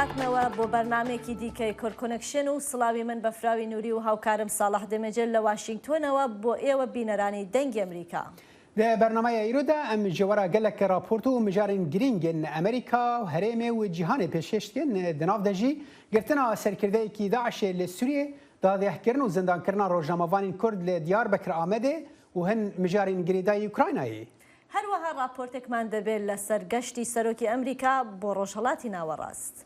بەخێرهاتنەوە بۆ بەرنامەیەکی دیکەی کورد کۆنێکشن و سڵاوی من بەفراوی نوری و هاوکارم ساڵح دێمێجێر لە واشینگتۆنەوە بۆ ئێوە بینەرانی دەنگی ئەمریکا. Di bernameya îro de em ji we re gelek raport û mijarên girîng ên Amerîka, herêmê û cîhanê pêşkêş dikin. Di nav de jî girtina serkirdeyekî DAIŞ'ê li Sûriyê, dadgehkirin û zindankirina rojnamevanên Kurd li Diyarbekir Amedê û hin mijarên girêdayî Ukraynayê. هەروەها ڕاپۆرتێکمان دەبێت لەسەر گەشتی سەرۆکی ئەمریکا بۆ ڕۆژهەڵاتی ناوەڕاست.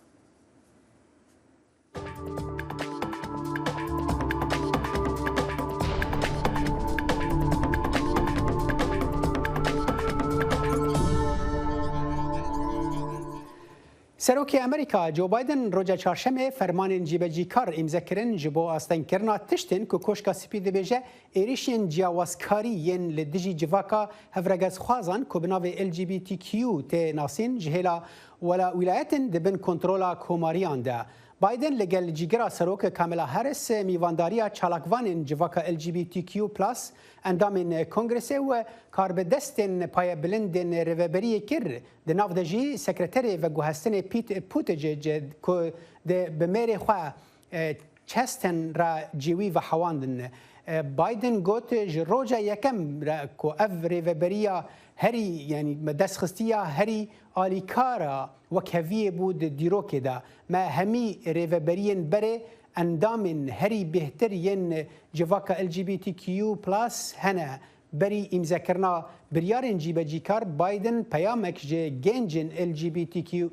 Serokê Amerîka Joe Biden roja Çarşemê fermanên cîbecîkar îmze kirin ji bo astengkirina tiştên ku Koşka Spî dibêje êrîşên ciyawazkarî yên li dijî civaka hevregezxwazan ku bi navê LGBTQ tê nasîn ji hêla wela wîlayetên di bin kontrola komariyan de. Biden li gel cîgira Serok Kamala Harris mîvandariya çalakvanên civaka LGBTQ plus, endamên Kongresê û karbidestên payebilindên rêveberiyê kir. Di nav de jî Sekreterê Veguhestinê Pete Buttigieg ku di bi mêrê xwe Chasten re cêwî vehewandin. Biden got ji roja yekem re ku ev rêveberiya herî yanî me dest xistiya herî alîkara wekheviyê bû di dîrokê de. Me hemî rêveberiyên berê endamên herî bêhtir yên civaka LGBTQ plus hene. Berî îmzekirina biryarên cîbecîkar Biden peyamek ji gencên LGBTQ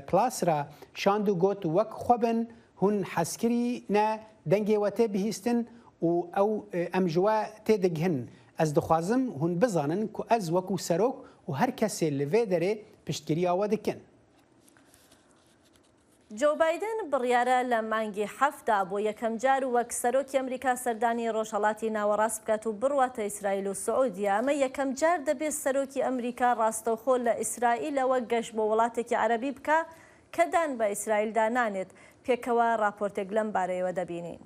plus re şand û got wek xwe bin, hûn hezkirî ne, dengê we tê bihîstin û ew em ji we tê digihin. Ez dixwazim hûn bizanin ku ez wekû serok û her kesê li vê derê piştgiriya we dikin. جۆ بایدن بڕیارە لە مانگی حەفتدا بۆ یەکەمجار وەک سەرۆکی ئەمریکا سەردانی ڕۆژهەڵاتی ناوەڕاست بکات و بڕواتە ئیسرائیل و سعودیە. ئەمە یەکەمجار دەبێت سەرۆکی ئەمریکا ڕاستەوخۆ لە ئیسرائیلەوە گەشت بۆ وڵاتێکی عەرەبی بکا کە دان بە ئیسرائیلدا نانێت. پێکەوە ڕاپۆرتێک لەم بارەیەوە دەبینین.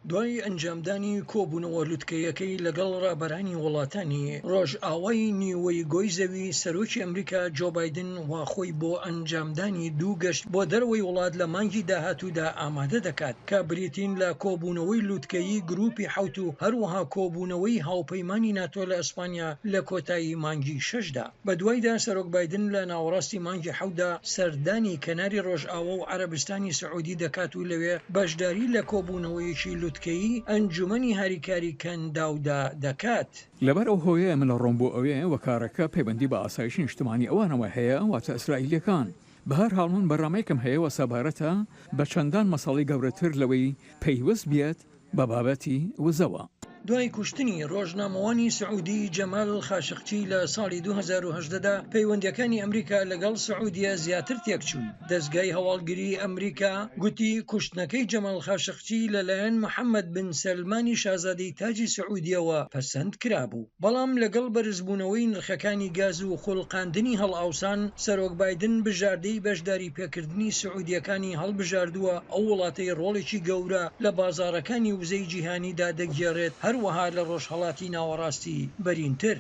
دوای ئەنجامدانی کۆبوونەوە لوتکەیەکەی لەگەڵ ڕابەرانی وڵاتانی ڕۆژئاوای نیوەی گۆی زەوی، سەرۆکی ئەمریکا جۆ بایدن وا خۆی بۆ ئەنجامدانی دوو گەشت بۆ دەرەوەی وڵات لە مانگی داهاتوودا ئامادە دەکات کە بریتین لە کۆبوونەوەی لوتکەیی گروپی حەوت و هەروەها کۆبوونەوەی هاوپەیمانی ناتۆ لە ئیسپانیا لە کۆتایی مانگی شەشدا. بەدوایدا سەرۆک بایدن لە ناوەڕاستی مانگی حەوتدا سەردانی کەناری ڕۆژئاوا و عەرەبستانی سعودی دەکات و لەوێ بەشداری لە کۆبوونەوەیەکی لوتکەیی ئەنجومەنی هاریکاری کەنداودا دەکات. لەبەر ئەو هۆیە من ئەڕۆم بۆ ئەوێ و کارەکە پەیوەندی بە ئاسایشی نیشتمانی ئەوانەوە هەیە واتە ئیسرائیلیەکان. بەهەرحاڵ من بەرنامەیەکم هەیە و سەبارەتە بە چەندان مەسەڵەی گەورەتر لەوەی پەیوەست بێت بە بابەتی وزەوە. دوای کوشتنی ڕۆژنامەوانی سعودی جەمال خاشقچی لە ساڵی 2018 دا پەیوەندییەکانی ئەمریکا لەگەڵ سعودیە زیاتر تێکچوون. دەزگای هەواڵگریی ئەمریکا گوتی کوشتنەکەی جەمال خاشقچی لەلایەن محەمەد بن سەلمانی شازادەی تاجی سعودیەوە پەسەند کرابوو. بەڵام لەگەڵ بەرزبوونەوەی نرخەکانی گاز و خولقاندنی هەڵئاوسان، سەرۆک بایدن بژاردەی بەشداریپێکردنی سعودییەکانی هەڵبژاردووە، ئەو وڵاتەی ڕۆڵێکی گەورە لە بازاڕەکانی وزەی جیهانیدا دەگێڕێت، هەروەها لە ڕۆژهەڵاتی ناوەڕاستی بەرینتر.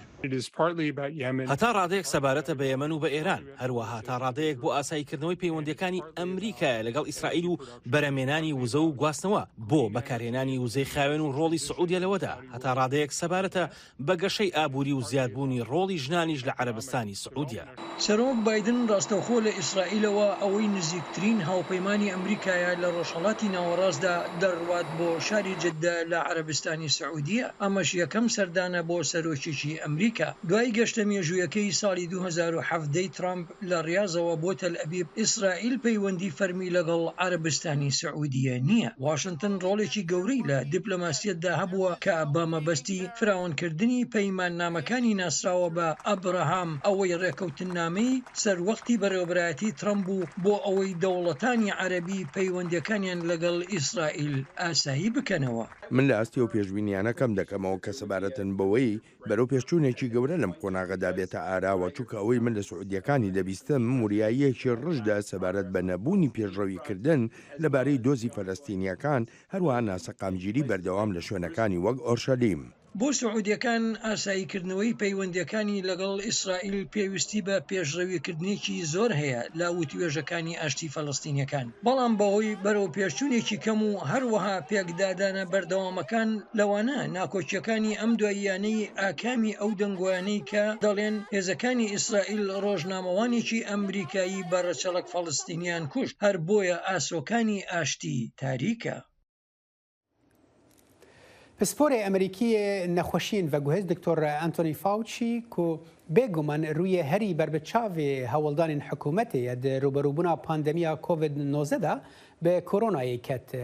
هەتا ڕادەیەک سەبارەتە بە یەمەن و بە ئێران، هەروەها تا ڕادەیەک بۆ ئاساییکردنەوەی پەیوەندییەکانی ئەمریکایە لەگەڵ ئیسرائیل و بەرهەمهێنانی وزە و گواستنەوە بۆ بەکارهێنانی وزەی خاوێن و ڕۆڵی سعودیە لەوەدا هەتا ڕادەیەک سەبارەتە بە گەشەی ئابووری و زیادبوونی ڕۆڵی ژنانیش لە عەرەبستانی سعودیە. سەرۆک بایدن ڕاستەوخۆ لە ئیسرائیلەوە ئەوەی نزیکترین هاوپەیمانی ئەمریکایە لە ڕۆژهەڵاتی ناوەڕاستدا دەڕوات بۆ شاری جدە لە عەرەبستانی سعودیە، ئەمەش یەکەم سەردانە بۆ سەرۆکێکی ئەمریکا دوای گەشتە مێژوویەکەی ساڵی 2017 ی ترەمپ لە ڕیازەوە بۆ تەلئەبیب، ئیسرائیل پەیوەندی فەرمی لەگەڵ عەرەبستانی سعودیە نییە. واشنتن ڕۆڵێکی گەورەی لە دیپلۆماسیەتدا هەبووە کە بە مەبەستی فراوانکردنی پەیماننامەکانی ناسراوە بە ئەبرەهام، ئەوەی ڕێکەوتننامەی سەروەختی بەڕێوەبەرایەتی ترەمپ بوو بۆ ئەوەی دەوڵەتانی عەرەبی پەیوەندیەکانیان لەگەڵ ئیسرائیل ئاسایی بکەنەوە. من لە ئاستی ئەو پێشبینیانە کەم دەکەمەوە کە سەبارەتن بەوەی بەرەوپێشچوونێکی گەورە لەم قۆناغەدا بێتە ئاراوە، چونکە ئەوەی من لە سعودییەکانی دەبیستم وریاییەکی ڕژدە سەبارەت بە نەبوونی پێشڕەویکردن لەبارەی دۆزی فەلەستینییەکان، هەروەها ناسەقامگیری بەردەوام لە شوێنەکانی وەک ئۆرشەلیم. بۆ سعودیەکان ئاساییکردنەوەی پەیوەندییەکانی لەگەڵ ئیسرائیل پێویستی بە پێشڕەویکردنێکی زۆر هەیە لە وتوێژەکانی ئاشتی فەلەستینیەکان، بەڵام بەهۆی بەرەوپێشچوونێکی کەم و هەروەها پێکدادانە بەردەوامەکان لەوانە ناکۆکییەکانی ئەم دواییانەی ئاکامی ئەو دەنگۆیانەی کە دەڵێن هێزەکانی ئیسرائیل ڕۆژنامەوانێکی ئەمریکایی بە ڕەچەڵەک فەڵەستینیان کوشت، هەر بۆیە ئاسۆکانی ئاشتی تاریکە. پسپۆرê Amerîkî yê nexweşiyên veguhêz Doktor Anthony Fauci ku bêguman rûyê herî berbiçavê hewldanên hikûmetê ye di rûberûbûna pandemiya Covid 19 de bi koronayê ket.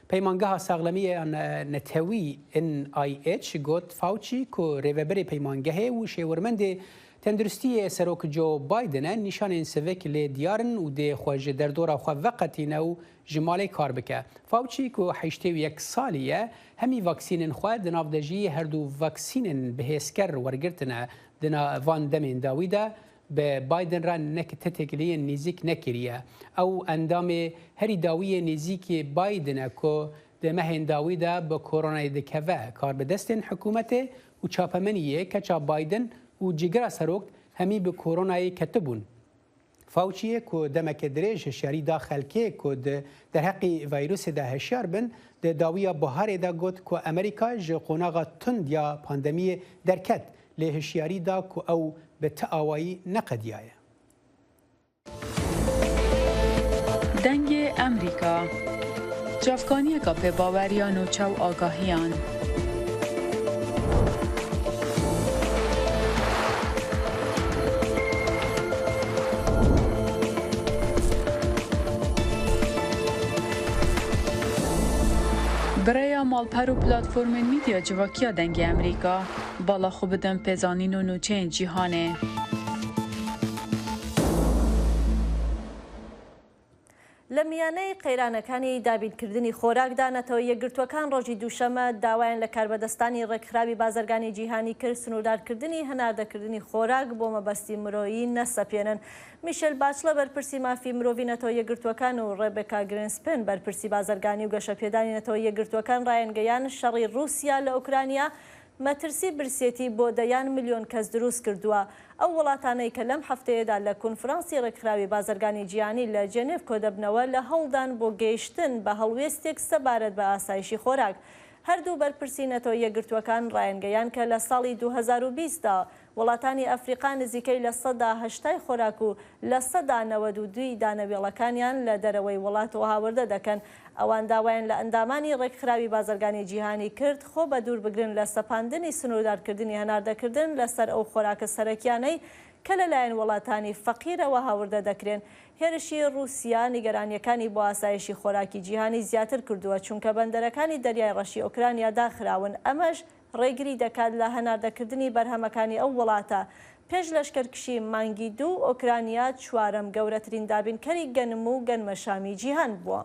Peymangeha Saxlemiyê ya Netewî NIH got Fauci ku rêveberê peymangehê û şêwirmendê tenduristiyê Serok Joe Biden e nîşanên sivik lê diyar in û dê xwe ji derdora xwe veqetîne û ji malê kar bike. Fauci ku 81 salî ye, hemî vaksînên xwe di nav de jî herdu vaksînên bihêzker wergirtine di van demên dawî de bi Biden re nek ti têkiliyên nêzîk nekiriye. Ew endamê herî dawî yê nêzîkê Biden e ku di mehên dawî de bi koronayê dikeve. Karbidestên hikûmetê û çapemeniyê keça Biden û cîgira serok hemî bi koronayê ketibûn. Fauciyê ku demeke dirêj hişyarî da xelkê ku di derheqî vîrusê de hişyar bin, di dawiya biharê de got ku Amerîka ji qonaxa tund ya pandemiyê derket, lê hişyarî da ku ew bi ti awayî neqediyaye. Dengê Emrîka Çavkaniyeka pêbawer ya nûçe û agahiyan. Bi rêya malper û platformên mîdya civakî ya Dengê Amerîka, bala xwe bidin pêzanîn û nûçeyên cîhanê. لە میانەی قەیرانەکانی دابینکردنی خۆراکدا، نەتەوە یەکگرتووەکان ڕۆژی دووشەممە داوایان لە کاربەدەستانی ڕێکخراوی بازرگانی جیهانی کرد سنووردارکردنی هەناردەکردنی خۆراک بۆ مەبەستی مرۆیی نەسەپێنن. میشێل باچڵە بەرپرسی مافی مرۆڤی نەتەوە یەکگرتووەکان و ڕێبێکا گرینسپن بەرپرسی بازرگانی و گەشەپێدانی نەتەوە یەکگرتووەکان ڕایانگەیاند شەڕی ڕووسیا لە ئۆکرانیا مەترسی برسێتی بۆ دەیان ملیۆن کەس دروست کردووە. ئەو وڵاتانەی کە لەم هەفتەیەدا لە کونفرانسی ڕێکخراوی بازرگانی جیهانی لە جێنێڤ کۆدەبنەوە لە هەوڵدان بۆ گەیشتن بە هەڵوێستێک سەبارەت بە ئاسایشی خۆراک. هەردوو بەرپرسی نەتەوە یەکگرتووەکان ڕایانگەیاند کە لە ساڵی 2020 دا وڵاتانی ئەفریقا نزیکەی لە سەدا هەشتای خۆراک و لە سەدا 92 ی دانەوێڵەکانیان لە دەرەوەی وڵاتەوە هاوردە دەکەن. ئەوان داوایان لە ئەندامانی ڕێکخراوی بازرگانی جیهانی کرد خۆ بەدوور بگرن لە سەپاندنی سنووردارکردنی هەناردەکردن لەسەر ئەو خۆراکە سەرەکیانەی کە لەلایەن وڵاتانی فەقیرەوە هاوردە دەکرێن. هێرشی ڕووسیا نیگەرانییەکانی بۆ ئاسایشی خۆراکی جیهانی زیاتر کردووە، چونکە بەندەرەکانی دەریای ڕەشی ئۆکرانیا داخراون، ئەمەش ڕێگری دەکات لە هەناردەکردنی بەرهەمەکانی ئەو وڵاتە. پێش لەشکرکشی مانگی دوو، ئۆکرانیا چوارەم گەورەترین دابینکەری گەنم و گەنمەشامی جیهان بووە.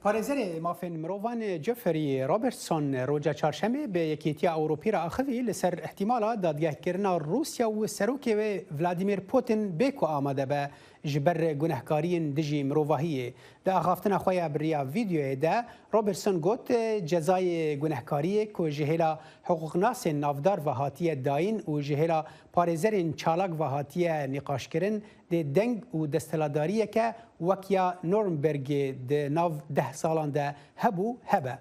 Parêzerê mafên mirovan Jeffrey Robertson roja çarşemê bi Yekîtiya Ewropî re axivî li ser îhtîmala dadgehkirina Rûsya û serokê wê Vladimir Putin bê ku amade be ji ber gunehkariyên dijî mirovahiyê. Di axaftina xwe ya bi riya vîdeoyê de Robertson got, Cezayê gunehkariyê ku ji hêla hiqûqnasên navdar ve hatiye dayîn û ji hêla parêzerên çalak ve hatiye nîqaşkirin dê deng û desthilatdariyeke wek ya Nurnbergê di nav deh salan de hebû hebe.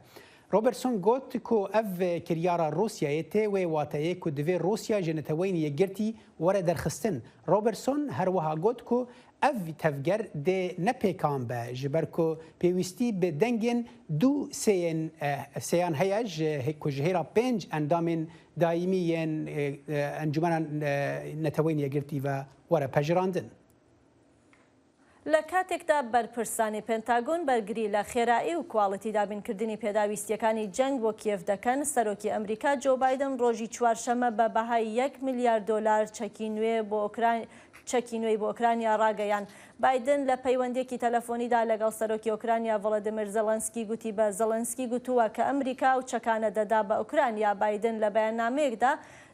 Robertson got ku ev kiryara Rûsyayê tê wê wateyê ku divê Rûsya ji Neteweyên Yekgirtî were derxistin. Robertson her wiha got ku ev tevger dê ne pêkan be ji ber ku pêwîstî bi dengên du sêyên sêyan heye ji ku ji hêla pênc endamên daîmî yên Encûmena Neteweyên Yekgirtî ve were pejirandin. لە کاتێکدا بەرپرسانی پێنتاگۆن بەرگری لە خێرایی و کواڵیتی دابینکردنی پێداویستییەکانی جەنگ بۆ کیێڤ دەکەن، سەرۆکی ئەمریکا جۆو بایدن ڕۆژی چوارشەممە بە بەهای یەک ملیار دۆلار چەکی نوێ بۆ چەکی نوێی بۆ ئۆکرانیا ڕاگەیاند. بایدن لە پەیوەندییەکی تەلەفۆنیدا لەگەڵ سەرۆکی ئۆکرانیا ڤڵادیمیر زێڵێنسکی گوتی بە زێڵێنسکی گوتووە کە ئەمریکا ئەو چەکانە دەدا بە ئۆکرانیا. بایدن لە بەیاننامەیەکدا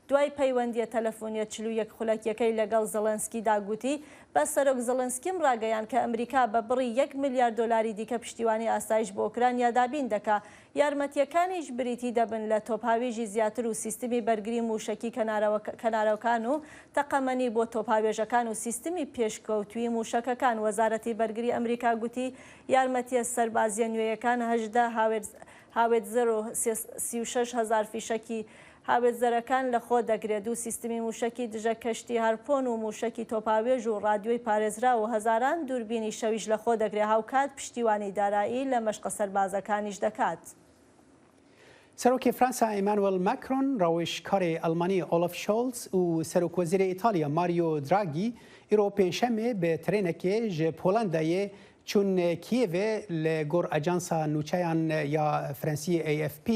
دوای پەیوەندییە تەلەفۆنییە 41 خولەکییەکەی لەگەڵ زڵێنسکیدا گوتی، بە سەرۆک زڵێنسکیم ڕاگەیاند کە ئەمریکا بە بڕی یەک ملیار دۆلاری دیکە پشتیوانی ئاسایش بۆ ئۆکرانیا دابین دەکا. یارمەتییەکانیش بریتی دەبن لە تۆپهاوێژی زیاتر و سیستمی بەرگری مووشەکی کەنارەوکان و تەقەمەنی بۆ تۆپهاوێژەکان و سیستمی پێشکەوتووی مووشەکەکان. وەزارەتی بەرگری ئەمریکا گوتی یارمەتییە سەربازییە نوێیەکان 18 هاوێتزەر و 36 هەزار فیشەکی هاوێتزەرەکان لەخۆ دەگرێت و سیستمی مووشەکی دژە کەشتی هارپۆن و مووشەکی تۆپهاوێژ و ڕادیۆی پارێزراو و هەزاران دووربینی شەویش لەخۆ دەگرێت، هاوکات پشتیوانی دارایی لە مەشقە سەربازەکانیش دەکات. سەرۆکی فەرەنسا ئیمانوێل ماکرۆن، ڕاوێژکاری ئەڵمانی ئۆڵاف شۆڵز و سەرۆکوەزیری ئیتاڵیا ماریۆ دراگی ئیرۆ پێنجشەممێ بە ترێنێکێ ژ پۆڵەندایێ چوون کیێڤێ لە گۆر ئاجانسا نوچەیان یا فرەنسی AFP.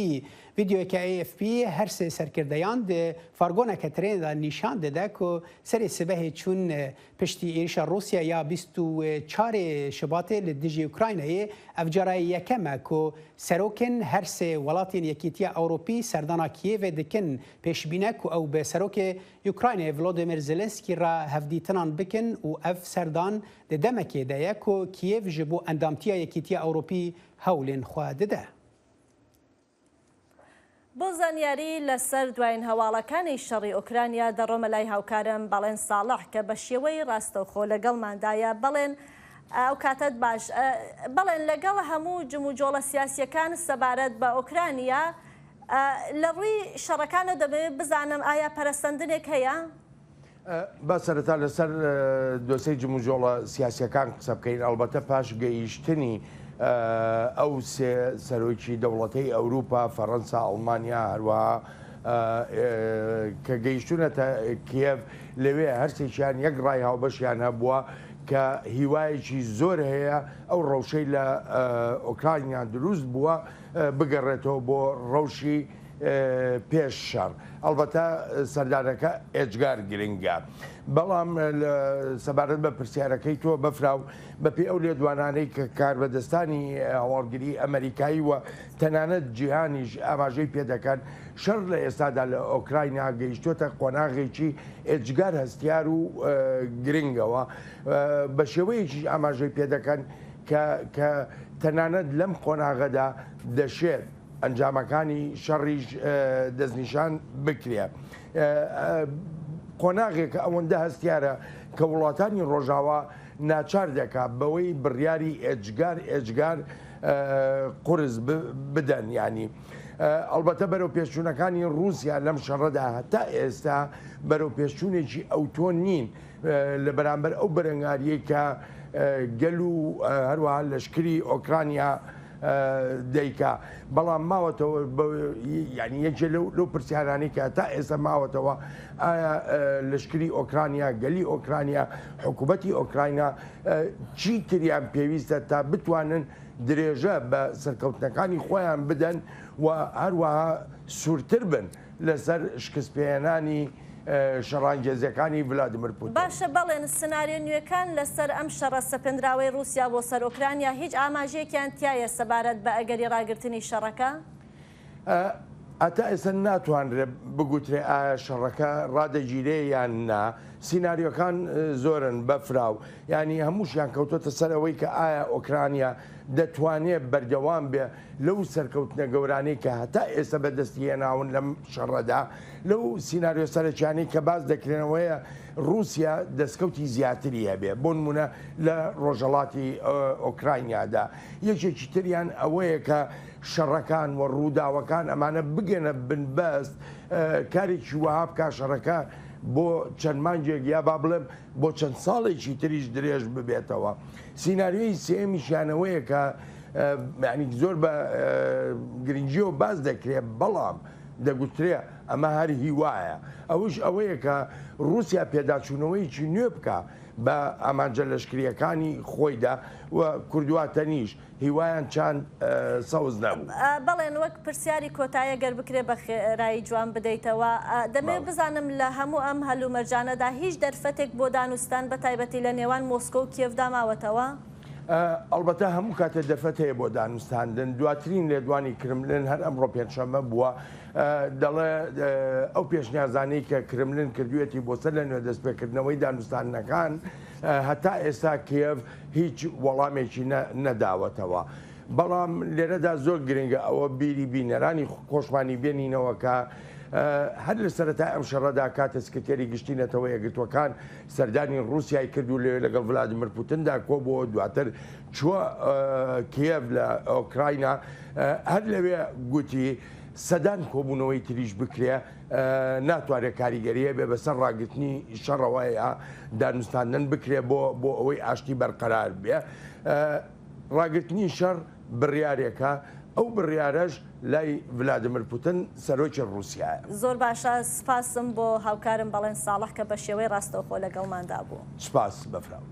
ڤیدیۆیەکە AFP هەر سێ سەرکردەیان دە فارگۆنەکە ترێندا نیشان دەدە کو سەرێ سبەهێ چوون پشتی ئێریشا ڕووسیا یا 24 شباتێ لە دژی ئوکراینایێ ئەڤ جارە یەکەمە کو سەرۆکێن هەر سێ وڵاتێن یەکێتیە ئەوروپی سەردانا کیێڤێ دکن پێشبینە کو ئەو بە سەرۆکێ ئوکراینایێ ڤلۆدیمیر زێلێنسکی ڕە هەڤدیتنان بکن و ئەڤ سەردان دە دەمەکێ دەیە کو کیێڤ ژ بۆ ئەندامتیا یەکێتیە ئەوروپی هەولێن خوە ددە. بۆ زانیاری لەسەر دواین هەواڵەکانی شەڕی ئۆکرانیا دەڕۆمە لای هاوکارم بەڵێن ساڵح کە بە شێوەی ڕاستەوخۆ لەگەڵماندایە. بەڵێن ئەو کاتەت باش. بەڵێن لەگەڵ هەموو جموجۆڵە سیاسیەکان سەبارەت بە ئۆکرانیا لە ڕووی شەڕەکانەوە دەمەوێت بزانم ئایا پەرەسەندنێک هەیە؟ با سەرەتا لەسەر دۆسێی جموجۆڵە سیاسیەکان قسە بکەین، ئەڵبەتە پاش گەیشتنی ئەو سێ سەرۆکی دەوڵەتەی ئەوروپا، فەرەنسا، ئەڵمانیا، هەروەها کە گەیشتونەتە کیێڤ، لەوێ هەرسێکیان یەک ڕای هاوبەشیان هەبووە کە هیوایەکی زۆر هەیە ئەو ڕەوشەی لە ئۆکرانیا دروست بووە بگەڕێتەوە بۆ ڕەوشی پێش شەڕ. ئەڵبەتە سەردانەکە ئێجگار گرنگە. بەڵام سەبارەت بە پرسیارەکەی تۆ بەفراو، بەپێی ئەو لێدوانانەی کە کاربەدەستانی هەواڵگری ئەمەریکایی و تەنانەت جیهانیش ئاماژەی پێدەکەن، شەڕ لە ئێستادا لە ئۆکراینا گەیشتۆتە قۆناغێکی ئێجگار هەستیار و گرنگەوە. بە شێوەیەکیش ئاماژەی پێدەکەن کە کە تەنانەت لەم قۆناغەدا دەشێت ئەنجامەکانی شەڕیش دەستنیشان بکرێ. قۆناغێکە ئەوەندە هەستیارە کە وڵاتانی ڕۆژاوا ناچار دەکا بەوەی بڕیاری ئێجگار ئێجگار قورس بدەن. یانی ئەڵبەتە بەرەو پێشچوونەکانی ڕووسیا لەم شەڕەدا هەتا ئێستا بەرەو پێشچوونێکی ئەوتۆ نین لە بەرامبەر ئەو بەرەنگاریەی کە گەل و هەروەها لەشکری ئۆکرانیا دەیکا بەڵام ماوەتەوە یعنی یەکێ لەو پرسیارانەی کە تا ئێستا ماوەتەوە ئایا لەشکری ئۆکرانیا گەلی ئۆکرانیا حکوومەتی ئۆکراینا چی تریان پێویستە تا بتوانن درێژە بە سەرکەوتنەکانی خۆیان بدەن و هەروەها سوورتر بن لەسەر شکستپێهێنانی شەڕانگێزیەکانی ڤلادیمیر پوتین. باشە بەڵێن سناریۆ نوێکان لەسەر ئەم شەڕە سەپێندراوەی ڕووسیا بۆ سەر ئۆکرانیا هیچ ئاماژەیەکیان تیایە سەبارەت بە ئەگەری ڕاگرتنی شەڕەکە؟ هەتا ئێستا ناتوانرێ بگوترێ ئایا شەڕەکە ڕادەگیرێ یان نا، سیناریۆکان زۆرن بەفراو یانی هەمووشیان کەوتۆتە سەر ئەوەی کە ئایا ئۆکرانیا دەتوانێ بەردەوام بێ لەو سەرکەوتنە گەورانەی کە هەتا ئێستا بەدەستی هێناون لەم شەڕەدا، لەو سیناریۆ سەرەکیانەی کە باس دەکرێنەوەیە ڕووسیا دەستکەوتی زیاتری هەبێ بۆ نمونە لە ڕۆژهەڵاتی ئۆکراینیادا، یەکێکی تریان ئەوەیە کە شەڕەکان و ڕووداوەکان ئەمانە بگەنە بنبەست کارێکی وەها بکا شەڕەکە بۆ چەند مانگێک یا با بڵێم بۆ چەند ساڵێکی تریش درێژ ببێتەوە. سیناریۆی سێیەمیشیان ئەوەیە کە یانی زۆر بە گرنگیەوە باس دەکرێ بەڵام دەگوترێ ئەمە هەر هیوایە ئەوش ئەوەیە کە ڕووسیا پێداچوونەوەیەکی نوێ بکە بە ئامانجە لەشکریەکانی خۆیدا و کوردواتەنیش هیوایان چاند سەوز نەبوو. بەڵێن وەک پرسیاری کۆتایی گەر بکرێ بە خێرایی جوان بدەیتەوە دەمەوێت بزانم لە هەموو ئەم هەلومەرجانەدا هیچ دەرفەتێک بۆ دانوستان بە تایبەتی لە نێوان مۆسکۆ و کیێڤدا ماوەتەوە؟ ئەڵبەتە هەموو کاتێ دەرفەت هەیە بۆ دانوستاندن، دواترین لێدوانی کرملن هەر ئەمڕۆ پێنجشەممە بووە، دەڵێ ئەو پێشنیازانەی کە کرملن کردوویەتی بۆ سەر لە نوێ دەستپێکردنەوەی دانوستاندنەکان هەتا ئێستا کیێڤ هیچ وەڵامێکی نەداوەتەوە. بەڵام لێرەدا زۆر گرنگە ئەوە بیری بینەرانی خۆشمانی بێنینەوە کە هەر لە سەرەتای ئەم شەڕەدا کاتێ سکرتێری گشتی نەتەوە یەکگرتووەکان سەردانی ڕووسیای کرد و لەوێ لەگەڵ ڤلادیمیر پوتندا کۆبووەوە، دواتر چووە کیێڤ لە ئۆکراینا، هەر لەوێ گوتی سەدان کۆبوونەوەی تریش بکرێ ناتوانێت کاریگەری هەبێ بەسەر ڕاگرتنی شەڕەوە یا دانوستاندن بکرێ بۆ بۆ ئەوەی ئاشتی بەرقەرار بێ. ڕاگرتنی شەڕ بڕیارێکە، ئەو بڕیارەش لای ڤلادیمیر پوتن سەرۆکی ڕووسیایە. زۆر باشە سپاسم بۆ هاوکارم بەڵێن ساڵح کە بەشێوەی ڕاستەوخۆ لەگەڵماندا بوو. سپاس بەفراو.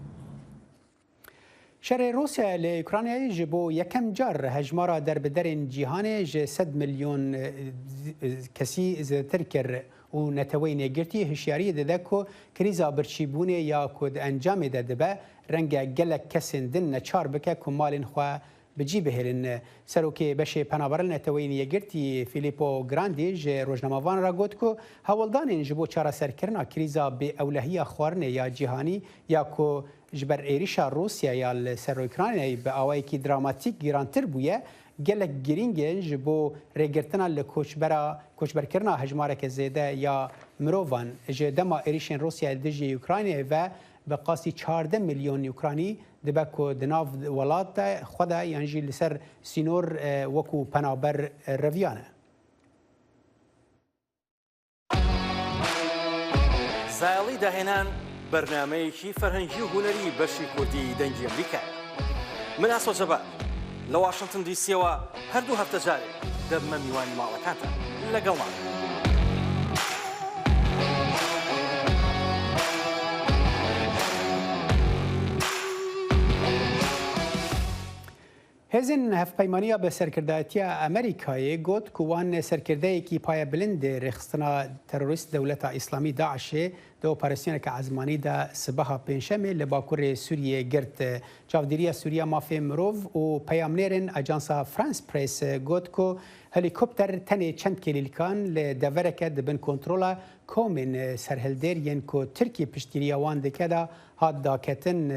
شەڕê Rûsya li Ukraynayê ji bo yekem car hejmara derbiderên cîhanê ji sed milyon kesî zêdetir kir û Neteweyên Yekgirtî hişyariyê dide ku krîza birçîbûnê ya ku di encamê de dibe renge gelek kesên din neçar bike ku malên xwe bi cî bihêlin. Serokê Beşê Penaberan Neteweyên Yekgirtî Filippo Grandi ji rojnamevan re got ku hewldanên ji bo çareserkirina krîza bêewlehiya xwarinê ya cîhanî ya ku ji ber êrîşa Rûsya ya li ser Ukraynayê bi awayekî dramatîk girantir bûye, gelek girîng in ji bo rêgirtina li koçbera koçberkirina hejmareke zêde ya mirovan. Ji dema êrîşên Rûsyayê li dijî Ukraynayê ve bi qasî 14 milyon Ukranî dibe ku di nav welat de xwe de yan jî li ser sînor wekû penaber reviyane. زایەڵی داهێنان بەرنامەیەکی فەرهەنگی و هونەری بەشی کوردی دەنگی ئەمریکایە. من ئاسۆ جەبار لە واشنتن دیسیەوە هەردوو هەفتە جارێک دەبمە میوانی ماڵەکانتان لەگەڵمان بن. Hêzên Hevpeymaniya bi Serkirdayetiya Amerîkayê got ku wan serkirdeyekî payebilind rêxistina terorîst Dewleta Îslamî DAIŞ'ê di operasyoneke ezmanî de sibeha Pêncşemê li bakurê Sûriyê girt. Çavdêriya Sûriya Mafê Mirov û peyamnêrên Ajansa France Press got ku helîkopter tenê çend kêlîlkan li devereke di bin kontrola komên serhildêr yên ku Tirkiye piştgiriya wan dike de hat daketin.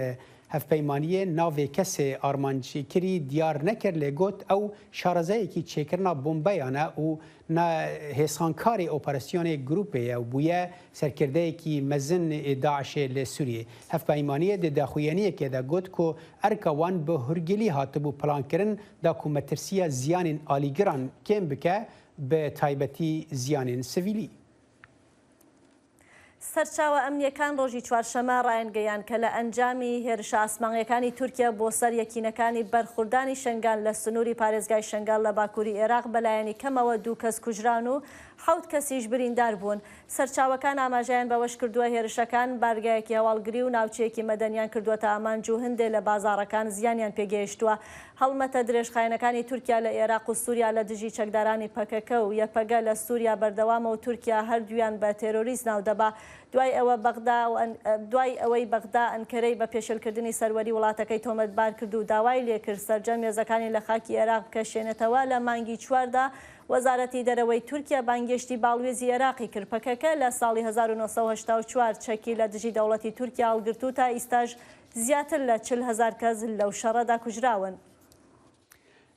Hevpeymaniyê navê kesê armanckirî diyar nekir lê got ew şarezayekî çêkirina bombeyan e û ne hêsankarê operasyonê grûpê ye û bûye serkirdeyekî mezin ê DAIŞ'ê li Sûriyê. Hevpeymaniyê di daxuyaniyekê de got ku erka wan bi hûrgilî hatibû plankirin da ku metirsiya ziyanên alîgiran kêm bike bi taybetî ziyanên sivîlî. سەرچاوە ئەمنییەکان ڕۆژی چوارشەممە ڕایانگەیاند کە لە ئەنجامی هێرشە ئاسمانییەکانی تورکیا بۆ سەر یەکینەکانی بەرخوردانی شەنگال لە سنووری پارێزگای شەنگال لە باکووری ئێراق بەلایەنی کەمەوە دوو کەس کوژراون و حەوت کەسیش بریندار بوون. سەرچاوەکان ئاماژەیان بەوەشکردووە، هێرشەکان بارگایەکی هەواڵگری و ناوچەیەکی مەدەنیان کردووەتە ئامانج و هەندێ لە بازاڕەکان زیانیان پێگەیشتووە. هەڵمەتە درێژخایەنەکانی تورکیا لە ئێراق و سوریا لە دژی چەکدارانی پەکەکە و یەپەگە لە سوریا بەردەوامە و تورکیا هەردوویان بە تێرۆریست ناودەبا دوای ئەوە بەغدا دوای ئەوەی بەغدا ئەنکەرەی بە پێشێلکردنی سەروەری وڵاتەکەی تۆمەتبار کرد و داوای لێکرد سەرجەم هێزەکانی لە خاکی ئێراق بکەشێنێتەوە لە مانگی چواردا وەزارەتی دەرەوەی تورکیا بانگێشتی باڵوێزی ئێراقی کرد پەکەکە لە ساڵی 1984 چەکی لە دژی دەوڵەتی تورکیا هەڵگرت و تا ئیستاش زیاتر لە 40 هەزار کەس لەو شەڕەدا کوژراون.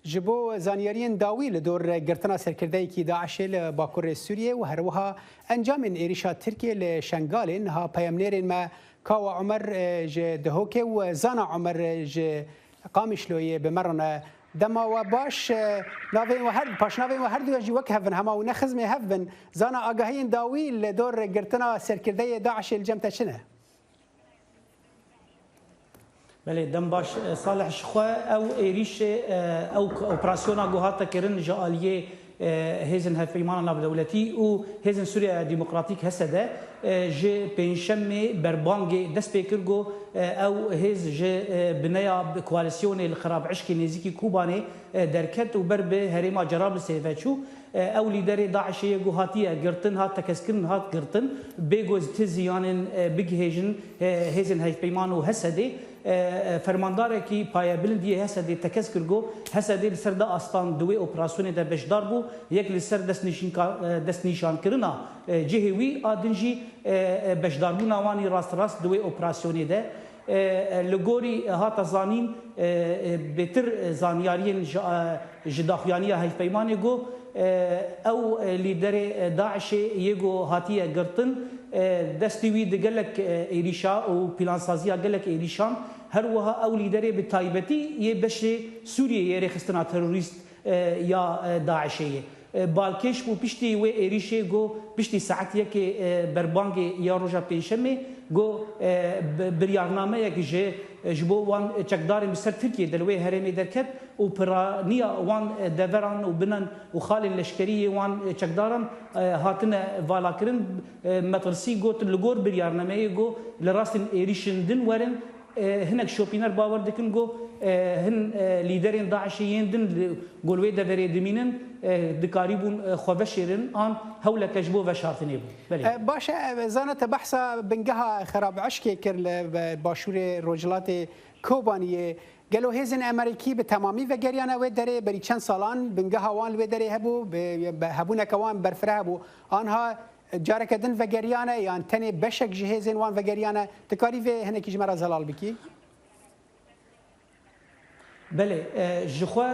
Ji bo zanyariyên dawî li dor girtina serkirdeyekî DAIŞ'ê li bakurê Sûriyê û herwiha encamên êrîşa Tirkiyê li Şengalê niha peyamnêrên me Kawa Omer ji Dihokê û Zana Omer ji Qamişloyê bi me re ne. Dema we baş navên we her paşnavên we her duya jî wek hev in hema û ne xizmê hev bin. Zana agahiyên dawî li dor girtina serkirdeyê DAIŞ'ê li cem te çi ne? Belê dem baş Salih ji xwe ew êrîşê ew operasyona ku hate kirin ji aliyê hêzên hevpeymana navdewletî û hêzên Sûriyeya Demokratîk HSD ji pêncşemê berbangê dest pê kir ku ew hêz ji bineya koalîsyonê li Xirab Işkê nêzîkî Kobanê derket û ber bi herêma Cerablisê ve çû. Ew lîderê DAIŞ'ê yê ku hatiye girtin hat tekezkirin hat girtin bê ku ti ziyanên bigihêjin hêzên hevpeyman û HSDê. فەرماندارێکی پایەبلند یê HSD tekez kir ku HSD li ser du astan di wê operasyonê de beşdar bû, yek li ser destnîşankirina cihê wî a din jî beşdarbûna wan î rasterast di wê operasyonê de. Li gorî hate zanîn bêtir zanyariyên ji daxuyaniya hevpeymanê got, ew lîderê DAIŞ'ê yê ku hatiye girtin destê wî di gelek êrîşa û pîlansaziya gelek êrîşan her wiha ew lîderê bi taybetî yê beşê Sûriyê yê rêxistina terorîst ya DAIŞ'ê ye. Balkêş bû piştî wê êrîşê got piştî saet yekê berbangê ya roja pêncşemê got biryarnameyek ji ji bo wan çekdarên bi ser Tirkiyê de li wê herêmê derket û piraniya wan deveran û binan û xalên leşkerî yê wan çekdaran hatine valakirin. Metirsî got li gor biryarnameyê got li rastên êrîşên din werin Hinek şopîner bawer dikin ku hin lîderên DAIŞ'ê yên din li ku li wê deverê dimînin dikarîbûn xwe veşêrin an hewleke ji bo veşartinê bû. Belê. Baş e, zana te behsa bingeha Xerab Eşkê kir li başûrê rojhilatê Kobaniyê. Gelo hêzên Amerîkî bi temamî vegeriyane wê derê? Berî çend salan bingeha wan li wê derê hebû, hebûneke wan berfireh hebû. Anha Careke din vegeriyane yan tenê beşek ji hêzên wan vegeriyane? Dikarî vê hinekî ji me re zelal bikî? Belê, ji xwe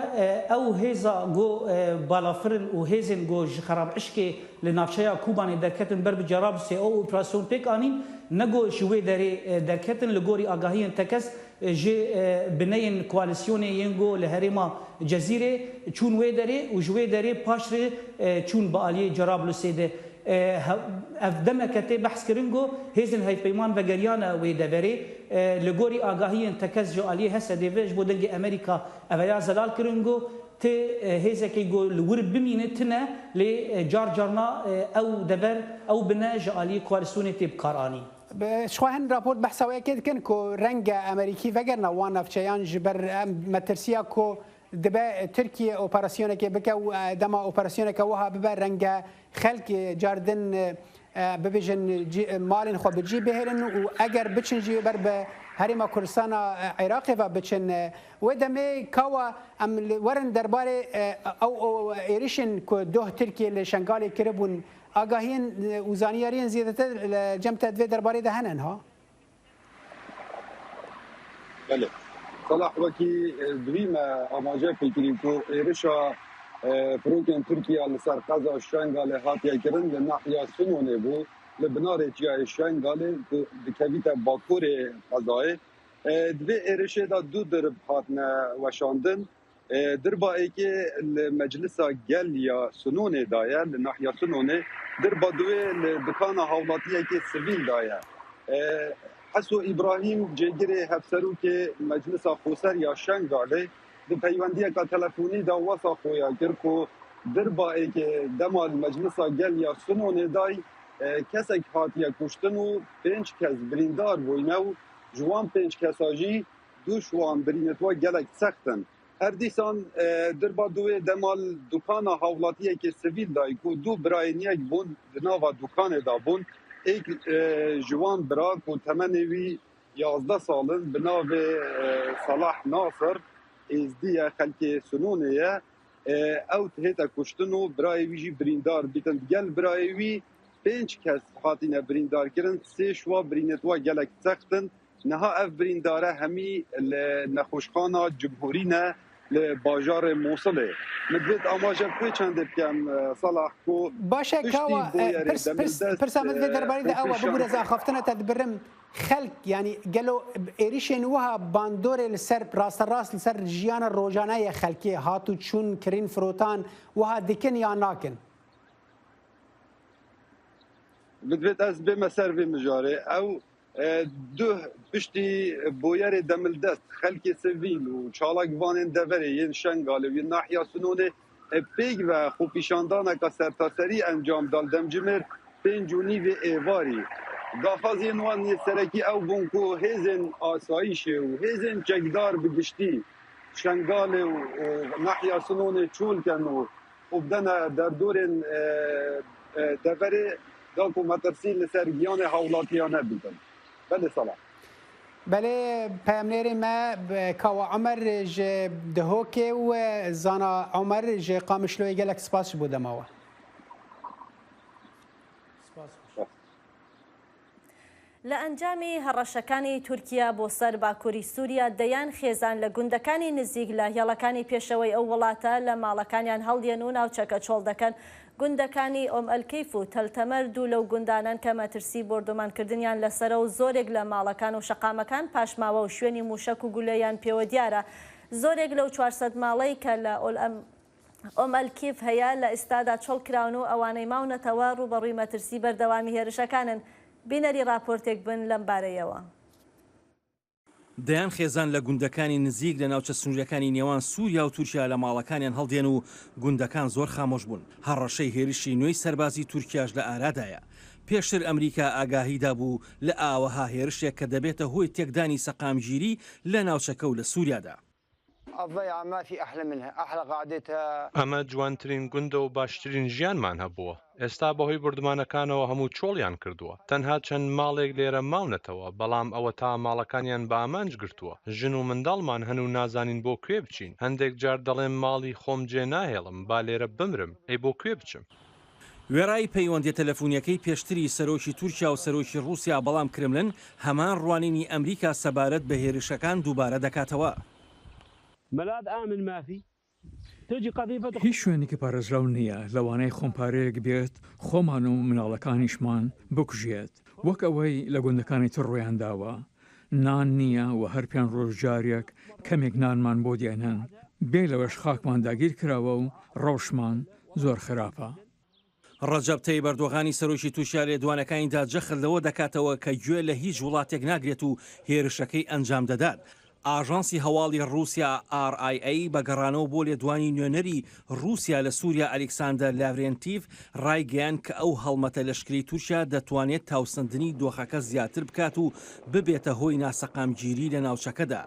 ew hêza ku balafirin û hêzên ku ji Xerabişkê li navçeya Kobanê derketin ber bi Cerablusê ew operasyon pêk anîn, ne ku ji wê derê derketin li gorî agahiyên tekez Ji bineyên koalîsyonê yên ku li herêma Cezîrê çûn wê derê û ji wê derê paşrê çûn bi aliyê Cerablusê de. Ev demeke tê behskirin ku hêzên hevpeyman vegeriyane wê deverê. Li gorî agahiyên tekez ji aliyê HSD ve ji bo Dengê Amerîka ev ya zelal kirin ku ti hêzekê ku li wir bimîne tune lê car carna ew dever ew bine ji aliyê koalîsyonê tê bikaranîn. Ji xwe hin raport behsa wê yekê dikin ku renge Amerîkî vegerina wan navçeyan ji ber metirsiya ku dibe Tirkiye operasyonekê bike û dema operasyoneke wiha bibe renge xelk car din bibêjin malên xwe bi cî bihêlin û eger biçin jî ber bi Herêma Kurdistana Iraqê ve biçin. Wê demê kawa em werin derbarê ew êrişên ku doh Tirkiye li Şengalê kiribûn Agahiyên û zanyariyên zêdetir li cem te di vê derbarê de hene niha? Belê. Selah wekî divî me amaje pê kirî ku êrişa firokên Tirkiya li ser qeza Şengalê hatiye kirin li nahiya Sinonê bû li binarê çiyayê Şengalê ku dikevîte bakurê qezayê. Di vê êrişê de du dirb hatine weşandin. Dirba êkê li Meclisa Gel ya Sinonê daye, li nahiya Sinonê, dirba duwê li dikana hawlatiyekê sivîl daye. Heso Îbrahîm cêgirê hevserokê Meclisa Xoser ya Şengalê di peywendiyeke telefonî de wesa xuya kir ku dirba êkê dema li Meclisa Gel ya Sinonê day kesek hatiye kuştin û pênc kes birîndar bûyne û ji wan pênc kesa jî Du ji wan birînên we gelek sext in. Her dîsan dirba duwê dema li dukana hawlatiyekê sivîl dayî ku du birayên yek bûn di nava dukanê de bûn. Êk ji wan bira ku temenê wî 11 sal in bi navê Selah Nasir Êzdî ye xelkê Sinûnê ye. Ew hête kuştin û birayê wî jî birîndar bîtin. Gel birayê wî pênc kes hatine birîndarkirin, sê ji wan birînên we gelek sext in. Niha ev birîndare hemî li nexweşxana Cumhurî ne li bajarê Mûsilê. Min divêt amaje bi wê çendê bikem Selah ku Baş e piştî Kawa, bûyerê pirs pirs demildest pirsa min di vê derbarê de ew e, bibûre ez xwepêşandêr axaftina te dibirim. Xelk yanî gelo êrîşên wiha bandorê li ser rasterast li ser jiyana rojane ye xelkê hat û çûn, kirîn firotan wiha dikin yan nakin? Min divêt ez bême ser vê mijarê. Ew Duh piştî bûyerê demildest xelkê sivîl û çalakvanên deverê yên Şengalê û yên nahiya Sinûnê pêk ve xwepêşandaneke sertaserî encam da li demjimêr 5:30 êvarî. Daxwaziyên wan yê serekî ew bûn ku hêzên asayîşê û hêzên çekdar bi giştî Şengalê û nahiya Sinûnê çol kin û û bidene derdorên deverê da ku metirsî li ser giyanê hawlatiyane bidin. Belê Salah. Belê peyamnêrê me Kawa Omer ji Dihokê û Zana Omer ji Qamişloyê gelek spas ji bo dema we. لە ئەنجامی هەڕەشەکانی تورکیا بۆ سەر باکوری سوریا، دەیان خێزان لە گوندەکانی نزیک لە هێڵەکانی پێشەوەی ئەو وڵاتە لە ماڵەکانیان هەڵدێن و ناوچەکە چۆڵ دەکەن. گوندەکانی ئۆم ئەلکەیف و تەل تەمەر دوو لەو گوندانەن کە مەترسی بۆردومانکردنیان لەسەرە و زۆرێک لە ماڵەکان و شەقامەکان پاشماوە و شوێنی موشەک و گولەیان پێوە دیارە. زۆرێک لەو 400 ماڵەی کە لە ئۆم ئەلکیف هەیە لە ئیستادا چۆڵ کراون و ئەوانەی ماونەتەوە ڕووبەڕووی مەترسی بەردەوامی هێرشەکانن. بینەری ڕاپۆرتێک بن لەم بارەیەوە. دەیان خێزان لە گوندەکانی نزیک لە ناوچە سنوورییەکانی نێوان سووریا و تورکیا لە ماڵەکانیان هەڵدێن و گوندەکان زۆر خامۆش بوون. هەڕەشەی هێرشی نوێی سەربازی تورکیاش لە ئارادایە. پێشتر ئەمریکا ئاگاهی دابوو لە ئاوەها هێرشێک کە دەبێتە هۆی تێکدانی سەقامگیری لە ناوچەکە و لە سووریادا. ئەمە جوانترین گوندە و باشترین ژیانمان هەبووە، ئێستا بەهۆی بۆردومانەکانەوە هەموو چۆڵیان کردووە، تەنها چەند ماڵێک لێرە ماونەتەوە، بەڵام ئەوەتا ماڵەکانیان بە ئامانج گرتووە، ژن و منداڵمان هەن و نازانین بۆ کوێ بچین، هەندێک جار دەڵێم ماڵی خۆم جێ ناهێڵم، با لێرە بمرم، ئەی بۆ کوێ بچم؟ وێڕای پەیوەندیە تەلەفونیەکەی پێشتری سەرۆکی تورکیا و سەرۆکی ڕوسیا، بەڵام کرملن هەمان ڕوانینی ئەمریکا سەبارەت بە هێرشەکان دووبارە دەکاتەوە. هیچ شوێنێکی پارێزراو نییە، لەوانەیە خۆمپارەیەک بێت خۆمان و مناڵەکانیشمان بکوژێت، وەک ئەوەی لە گوندەکانی تر ڕوویانداوە، نان نییە و هەر پێنج ڕۆژ جارێک کەمێک نانمان بۆ دێنن، بێ لەوەش خاکمان داگیر کراوە و ڕەوشمان زۆر خراپە. ڕەجەب تەیب ئەردۆغانی سەرۆکی تورکیا لێدوانەکانیدا جەخت لەوە دەکاتەوە کە گوێ لە هیچ وڵاتێک ناگرێت و هێرشەکەی ئەنجام دەدات. ئاژانسی هەواڵی ڕووسیا RIA بە گەڕانەوە بۆ لێدوانی نوێنەری ڕووسیا لە سووریا ئەلیکساندەر لاڤرێنتیڤ ڕایگەیاند کە ئەو هەڵمەتە لەشکریی تورکیا دەتوانێت تاوسەندنی دۆخەکە زیاتر بکات و ببێتە هۆی ناسەقامگیری لە ناوچەکەدا.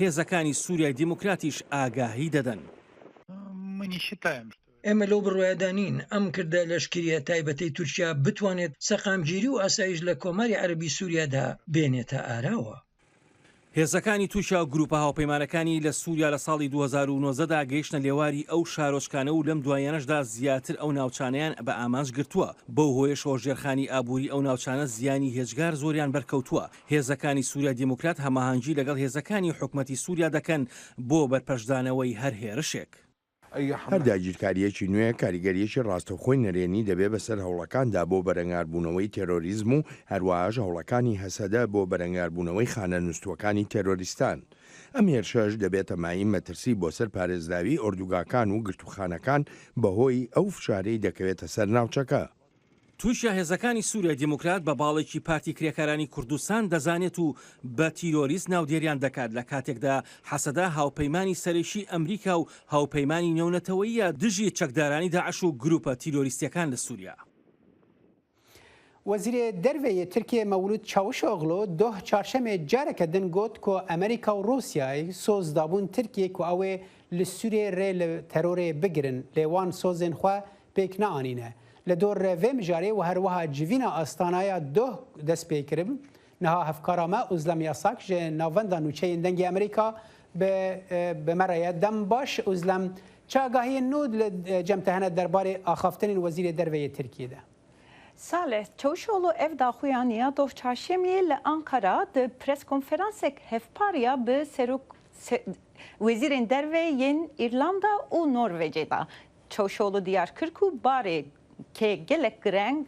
هێزەکانی سووریای دیموکراتیش ئاگاهی دەدەن. ئێمە لەو بڕوایەدا نین ئەم کردە لەشکرییە تایبەتەی تورکیا بتوانێت سەقامگیری و ئاسایش لە کۆماری عەرەبی سووریادا بێنێتە ئاراوە. هێزەکانی تورکیا و گروپە هاوپەیمانەکانی لە سوریا لە ساڵی 2019 دا گەیشتنە لێواری ئەو شارۆچکانە و لەم دواییانەشدا زیاتر ئەو ناوچانەیان بە ئامانج گرتووە، بەو هۆیەشەوە ژێرخانی ئابووری ئەو ناوچانە زیانی هێجگار زۆریان بەرکەوتووە. هێزەکانی سوریای دیموکرات هەماهەنگی لەگەڵ هێزەکانی حکومەتی سوریا دەکەن بۆ بەرپەرچدانەوەی هەر هێرشێک. هەر داگیرکارییەکی نوێ کاریگەرییەکی ڕاستەوخۆی نەرێنی دەبێ بەسەر هەوڵەکاندا بۆ بەرەنگاربوونەوەی تێرۆریزم و هەروەهاش هەوڵەکانی هەسەدە بۆ بەرەنگاربوونەوەی خانە نووستووەکانی تێرۆریستان. ئەم هێرشەش دەبێتە مایەی مەترسی بۆ سەر پارێزراویی ئۆردوگاکان و گرتووخانەکان بەهۆی ئەو فشارەی دەکەوێتە سەر ناوچەکە. تورکیا هێزەکانی سوریای دیموکرات بە باڵێکی پارتی کرێکارانی کوردستان دەزانێت و بە تیرۆریست ناودێریان دەکات لە کاتێکدا هەسەدە هاوپەیمانی سەرەکی ئەمریکا و هاوپەیمانی نێونەتەوەییە دژی چەکدارانی داعش و گروپە تیرۆریستیەکان لە سوریا. وەزیرê Derve yê Tirkiyê Mewlûd Çavuşoglu doh çarşemê careke din got ku Amerîka û Rûsyayê soz dabûn Tirkiyê ku ew ê li Sûriyê rê li terorê bigirin lê wan sozên xwe pêk neanîne. Li dor vê mijarê û her wiha civîna Astanaya doh dest pê kirib. Niha hevkara me Uzlem Yasak ji navenda nûçeyên Dengê Amerîka bi bi me re ye. Dem baş Uzlem, çi agahiyên nû li cem te hene derbarê axaftinên Wezîrê Derve yê Tirkiyê de? Salih Çavuşoglu ev daxuyaniya doh çarşemiyê li Ankara di preskonferansek hevpar ya bi serok wezîrên derve yên Îrlanda û Norvecê da. Çavuşoglu diyar kir ku barê kê gelek gireng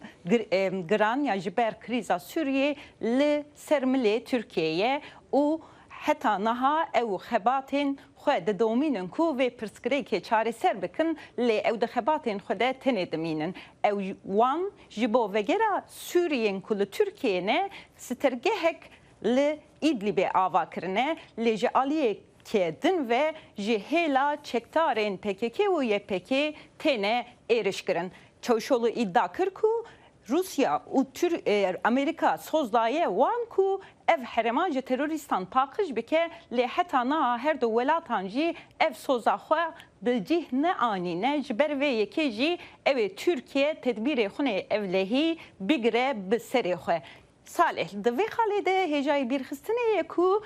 giran ya ji ber krîza Sûriyê li ser milê Tirkiyeyê ye û heta niha ew xebatên xwe didomînin ku vê pirsgirêkê çareser bikin lê ew di xebatên xwe de tenê dimînin. Ew wan ji bo vegera Sûriyên ku li Tirkiyeyê ne stergehek li Îdlîbê ava kirine lê ji aliyê Ke din ve ji hêla çekdarên pkk û YPK'ê têne êrişkirin. Çavuşoglu îdia kir ku Rûsya û Amerîka soz daye wan ku ev herêma ji terorîstan paqij bike lê heta niha her du welatan jî ev soza xwe bi cih neanîne ji ber vê yekê jî ew ê Tirkiye tedbîrê xwe yê ewlehî bigire bi serê xwe. Salih, di vê xalê de hêjayî bîrxistinê ye ku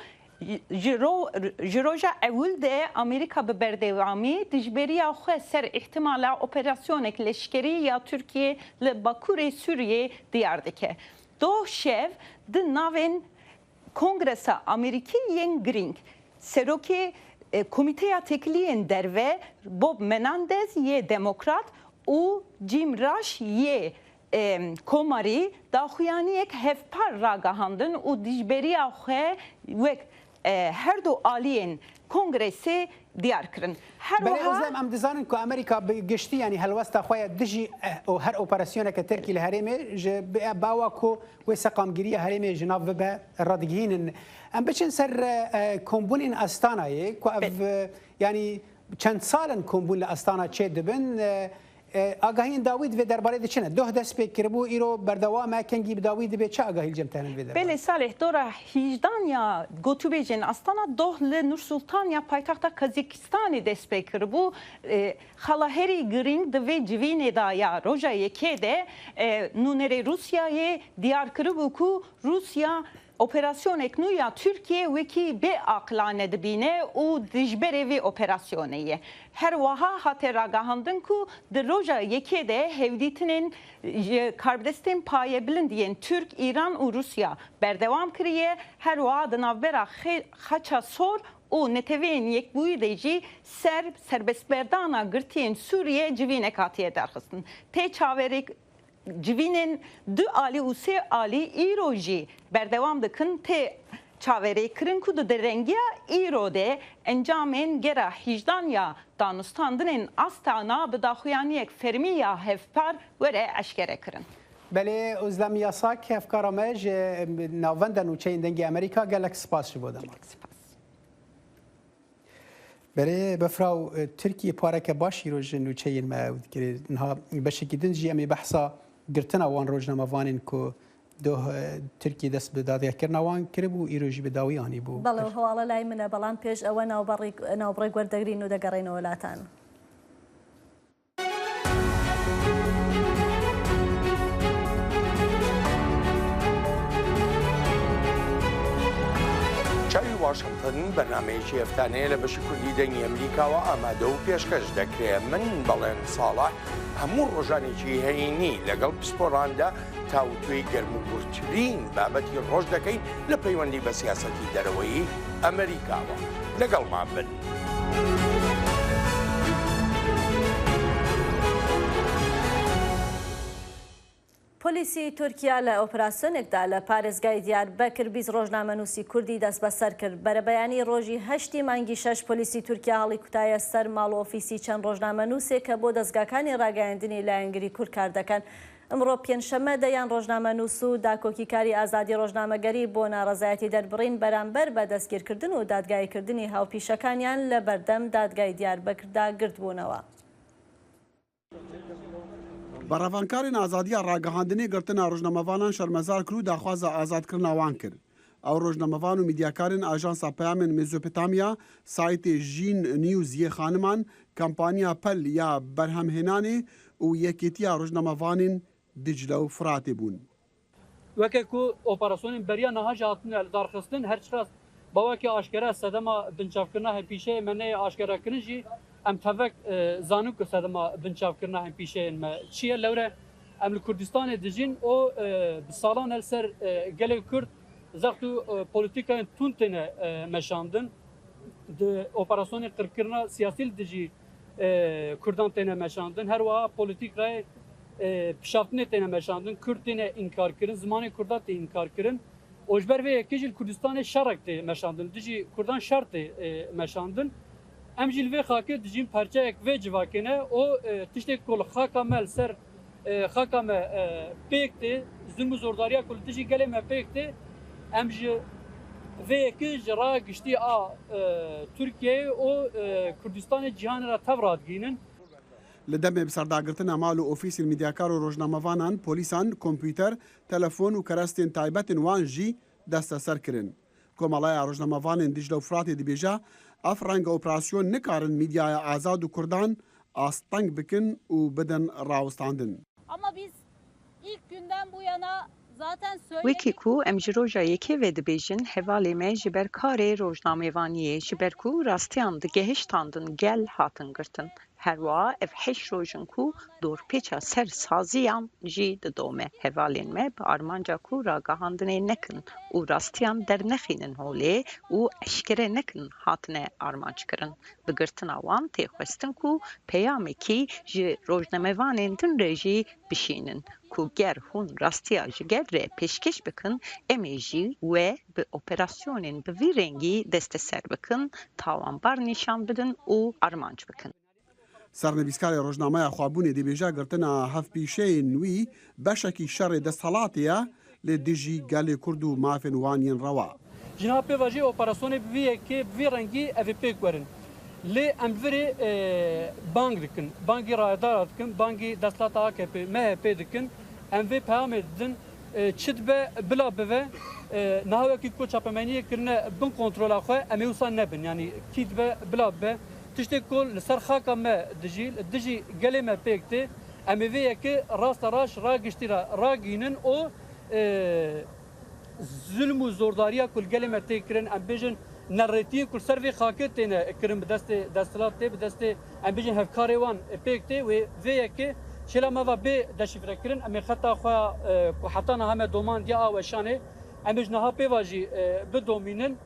ji roja ewil de Amerîka bi berdewamî dijberiya xwe ser îhtimala operasyonek leşkerî ya Tirkiyê li bakurê Sûriyê diyar dike. Doh şev di navên Kongresa Amerîkî yên girîng Serokê Komîteya Têkiliyên Derve Bob Menandez yê Demokrat û Jim Risch yê Komarî daxuyaniyek hevpar ragihandin û dijberiya xwe wek her du aliyên Kongresê diyar kirin. Her Belê wiha. Ozlem em dizanin ku Amerîka bi giştî yanî helwesta xwe ya dijî û her operasyoneke Tirkî li herêmê ji bawa ku wê seqamgiriya herêmê ji nav bibe radigihînin. Em biçin ser kombûnên Astanayê ku ev yanî çend sal in kombûn li Astana çêdibin. Agahiyên dawî di vê derbarê de çi ne? Doh dest pê kiribû, îro berdewam e, kengî bi dawî dibe, çi agahî li cem te hene di vê derbarê? Belê Salih, dora hîjdan ya gotûbêjên Astana doh li Nur Sultan ya paytexta Kazakistanê dest pê kiribû. Xala herî girîng di vê civînê de ya roja yekê de nûnerê Rûsyayê diyar kiribû ku Rûsya Operasyonek nû ya Tirkiyê wekî bê aqilane dibîne û dijberê vê operasyonê ye. Her wiha hate ragihandin ku di roja yekê de hevdîtinên ji karbidestên payebilind yên Tirk, Îran û Rûsya berdewam kiriye, her wiha di navbera Xaça Sor û Neteweyên Yekbûyî de jî ser serbestberdana girtiyên Sûriyê civînek hatiye derxistin. Tê çaverê Civînên du alî û sê alî îro jî berdewam dikin, tê çaverêkirin ku di derengiya îro de encamên gera hîjdan ya danûstandinên Astana bi daxuyaniyek fermî ya hevpar were eşkerekirin. Belê Ozlem Yasak hevkara me ji Navenda Nûçeyên Dengê Amerîka gelek spas ji bo dema. Gelek spas. Berê Befra û Tirkiye pareke baş îro ji nûçeyên me ew dikirê. Niha beşekî din jî em ê behsa girtina wan rojnamevanên ku doh Tirkiye dest bi dadgehkirina wan kiribû îro jî bi dawî anîbû. Belê û hewala lay min e belam pêş ewe navbirêk werdegrîn û degerêne welatan. چاوی واشنگتن بەرنامەیەکی هەفتانەیە لە بەشی کوردی دەنگی ئەمریکاوە ئامادە و پێشکەش دەکرێ من بەڵێن ساڵح هەموو ڕۆژانێکی هەینی لەگەڵ پسپۆڕاندا تاوتوێی گەرم و گوڕترین بابەتی ڕۆژ دەکەین لە پەیوەندی بە سیاسەتی دەرەوەیی ئەمریکاوە لەگەڵمان بن. پۆلیسی تورکیا لە ئۆپراسیۆنێکدا لە پارێزگای دیاربەکر 20 ڕۆژنامەنووسی کوردی دەستبەسەر کرد. بەرەبەیانی ڕۆژی هەشتی مانگی شەش پۆلیسی تورکیا هەڵیکوتایە سەر ماڵ و ئۆفیسی چەند ڕۆژنامەنووسێک کە بۆ دەزگاکانی ڕاگەیاندنی لایەنگری کورد کار دەکەن. ئەمڕۆ پێنجشەممە دەیان ڕۆژنامەنووس و داکۆکیکاری ئازادی ڕۆژنامەگەری بۆ ناڕەزایەتی دەربڕین بەرامبەر بە دەستگیرکردن و دادگاییکردنی هاوپیشەکانیان لە بەردەم دادگای دیاربەکردا گردبوونەوە. Berevankarên azadiya ragihandinê girtina rojnamevanan şermezar kir û daxwaza azadkirina wan kir. Ew rojnamevan û mîdyakarên Ajansa Peyamên Mezopotamya, saytê Jîn News yê xaniman, kampaniya Pel ya berhemhênanê û Yekêtiya Rojnamevanên Dicle û Firatê bûn. Weke ku operasyonên beriya niha jî hatine lidarxistin, her çiqas bi weke aşkere sedema binçavkirina hempîşeyên me neyê aşkerekirin jî em tevek zanin ku sedema binçavkirina hempîşeyên me çi ye. Lewre em li Kurdistanê dijîn û bi salan e li ser gelê Kurd zext û polîtîkayên tund têne meşandin. Di operasyonên qirkirina siyasî li dijî Kurdan têne meşandin. Her wiha polîtîkayê pişaftinê têne meşandin. Kurd têne înkarkirin, zimanê Kurdan tê înkarkirin û ji ber vê yekê jî li Kurdistanê şerek tê meşandin. Li dijî Kurdan şer tê meşandin. Em jî li vê xakê dijîn parçeyek vê civakê ne û tiştê ku li xaka me li ser xaka me pêk tê, zilm û zordariya ku li dijî gelê me pêk tê, em ji vê yekê ji raya giştî a Tirkiyeyê û Kurdistanê cîhanê re tev radigihînin. Li demê bi serdagirtina mal û ofîsên mîdyakar û rojnamevanan, polîsan kompûter, telefon û kerestên taybetên wan jî desteser kirin. Komeleya Rojnamevanên Dicle û Firatê dibêje, ev renge operasyon nikarin mîdyaya azad û Kurdan asteng bikin û bidin rawestandin. Ama biz ilk günden bu yana Wekî ku em ji roja yekê ve dibêjin hevalê me ji ber karê rojnamevaniyê ji ber ku rastiyan digehiştandin gel hatin girtin. Her wiha ev heşt roj in ku dorpêça ser saziyan jî didome. Hevalên me bi armanca ku ragihandinê nekin û rastiyan dernexînin holê û eşkere nekin hatine armanckirin. Bi girtina wan tê xwestin ku peyamekî ji rojnamevanên din re jî bişînin ku ger hûn rastiya ji gel re pêşkêş bikin em ê jî we bi operasyonên bi vî rengî desteser bikin, tawanbar nîşan bidin û armanc bikin. Sernivîskarê rojnameya Xwebûnê dibêje girtina hevpîşeyên wî beşekî şerê desthilatê ye li dijî gelê Kurd û mafên wan yên rewa. Ji niha pê ve jî operasyonê bi vî yekê bi vî rengî ev ê pêk werin. Lê em li virê bang dikin, bangî rayedara dikin, bangî desthilata akp, MHP dikin. Em vê peyamê didin, çi dibe bila bibe, niha wekî ku çapemeniyê kirine bin kontrola xwe em ê wisa nebin. Yanî kî dibe bila bibe, tiştê ku li ser xaka me dijî, li dijî gelê me pêk tê, em ê vê yekê rasteraş ragiştî re ragihînin û Zilm û zordariya ku li gelê me tê kirin, em bêjin nerêtiyên ku li ser vê xakê têne kirin bi destê desthilat tê, bi destê em bêjin hevkarê wan pêk tê, wê vê yekê çêla me ve bê deşîfrekirin. Em ê xeta xwe ya ku heta niha me domandiye a weşanê, em ê ji niha pê ve jî bidomînin.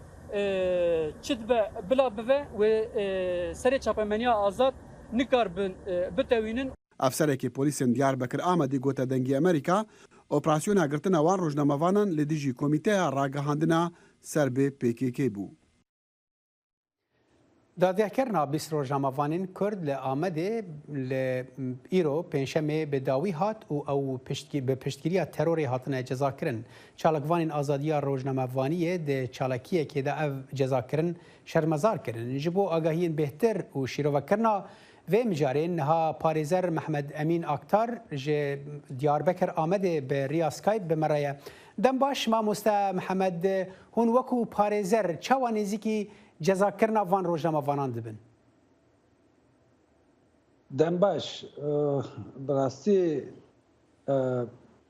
Çi dibe bila bibe wê serê çapemeniya azad nikaribin bitewînin. Efserekê polîsên Diyarbekir Amedê gote Dengê Amerîka, operasyona girtina wan rojnamevanan li dijî Komîteya Ragihandina ser bi pkk bû. Dadgehkirina 20 rojnamevanên Kurd li Amedê li îro Pêncşemê bi dawî hat û ew bi piştgiriya terorê hatine cezakirin. Çalakvanên azadiya rojnamevaniyê di çalakiyekê de ev cezakirin şermezar kirin. Ji bo agahiyên bêhtir û şîrovekirina Vê mijarê niha parêzer Mehmed Emîn Aktar ji Diyarbekir Amedê bi riya Skype bi me re ye. Dem baş mamoste Mihemed, hûn wekû parêzer çawa nêzîkî cezakirina van rojnamevanan dibin? Dem baş, bi rastî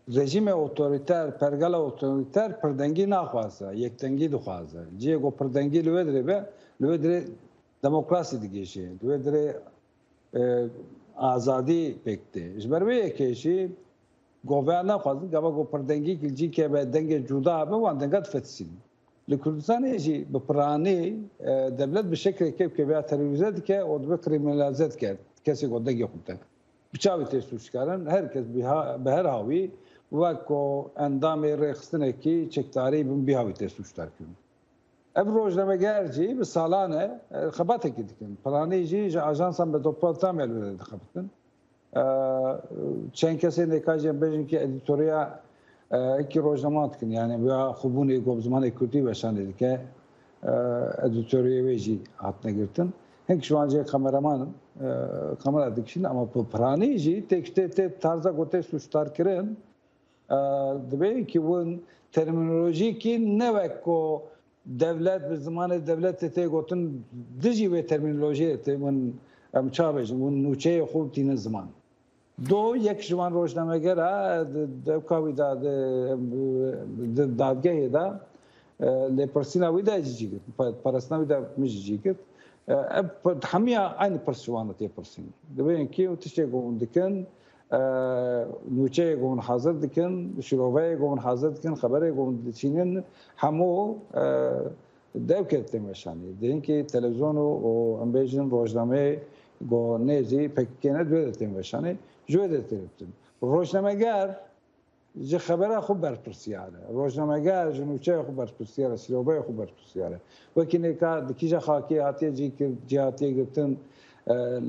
rejîmê otorîter, pergala otorîter pirdengî naxwaze, yekdengî dixwaze. Cihê ku pirdengî li wê dirê be, li wê dirê Demokrasî digihîje, di wê dirê azadî pêk tê. Ji ber wê yekê jî goveya naxwazin gava ku pirdengî li cîkê be dengê cuda hebe wan denga difetisînin. Li Kurdistanê jî bi piranî dewlet bi şeklekê ku vêya terorîze dike û dibe krîmînalîze dike kesê ku dengê xwe bide. Bi çavê tê sûckarin her kes bi her hawî wek ku endamê rêxistinekî çekdarî bin bî hawî tê sûcdarkirin. Ev rojnameger jî bi salan e xebatekî dikin. Piranî jî ji ajansa Mezopotamya li wê dixebitin. Çend kesên nêka jî em bêjin ki edîtoriya hekî rojnameyan dikin. Yani wiha xwebûnê ku bi zimanê Kurdî weşanê dike edîtoriyê wê jî hatine girtin. Hinek ji wan jî kameraman in. Kamera dikişînin ama bi piranî jî tê tê tarza ku tê sûcdarkirin Dibe ki win termînolojîkî ne wek ku dewlet bi zimanê dewletê tê gotin dijî wê termînolojiyê tê win em ça bêjin win nûçeyê xwe tînin ziman. Do yek ji wan rojnamegera di dewka wî de di dadgehê de lêpirsîna wî de jî cî girt. Parastina wî de min jî cî girt. Ev hemiya eynî pirs ji wan re tê pirsîn. Dibêjin kî û tiştê ku hûn dikin Nûçeyê ku hûn hazir dikin, şîroveyê ku hûn hazir dikin, xeberê ku hûn diçînin hemû dewket tên weşanî. Di hinkî televîzyon û em bêjin rojnameyê ku nêzî PKK ne di wê de tên weşanî, ji wê de tê gotin. Rojnameger Ji xebera xwe berpirsiyar e. Rojnameger ji nûçeya xwe berpirsiyar e, şîroveya xwe berpirsiyar e. Wekî nêka di kîja xakê hatiye cî kir, cî hatiye girtin,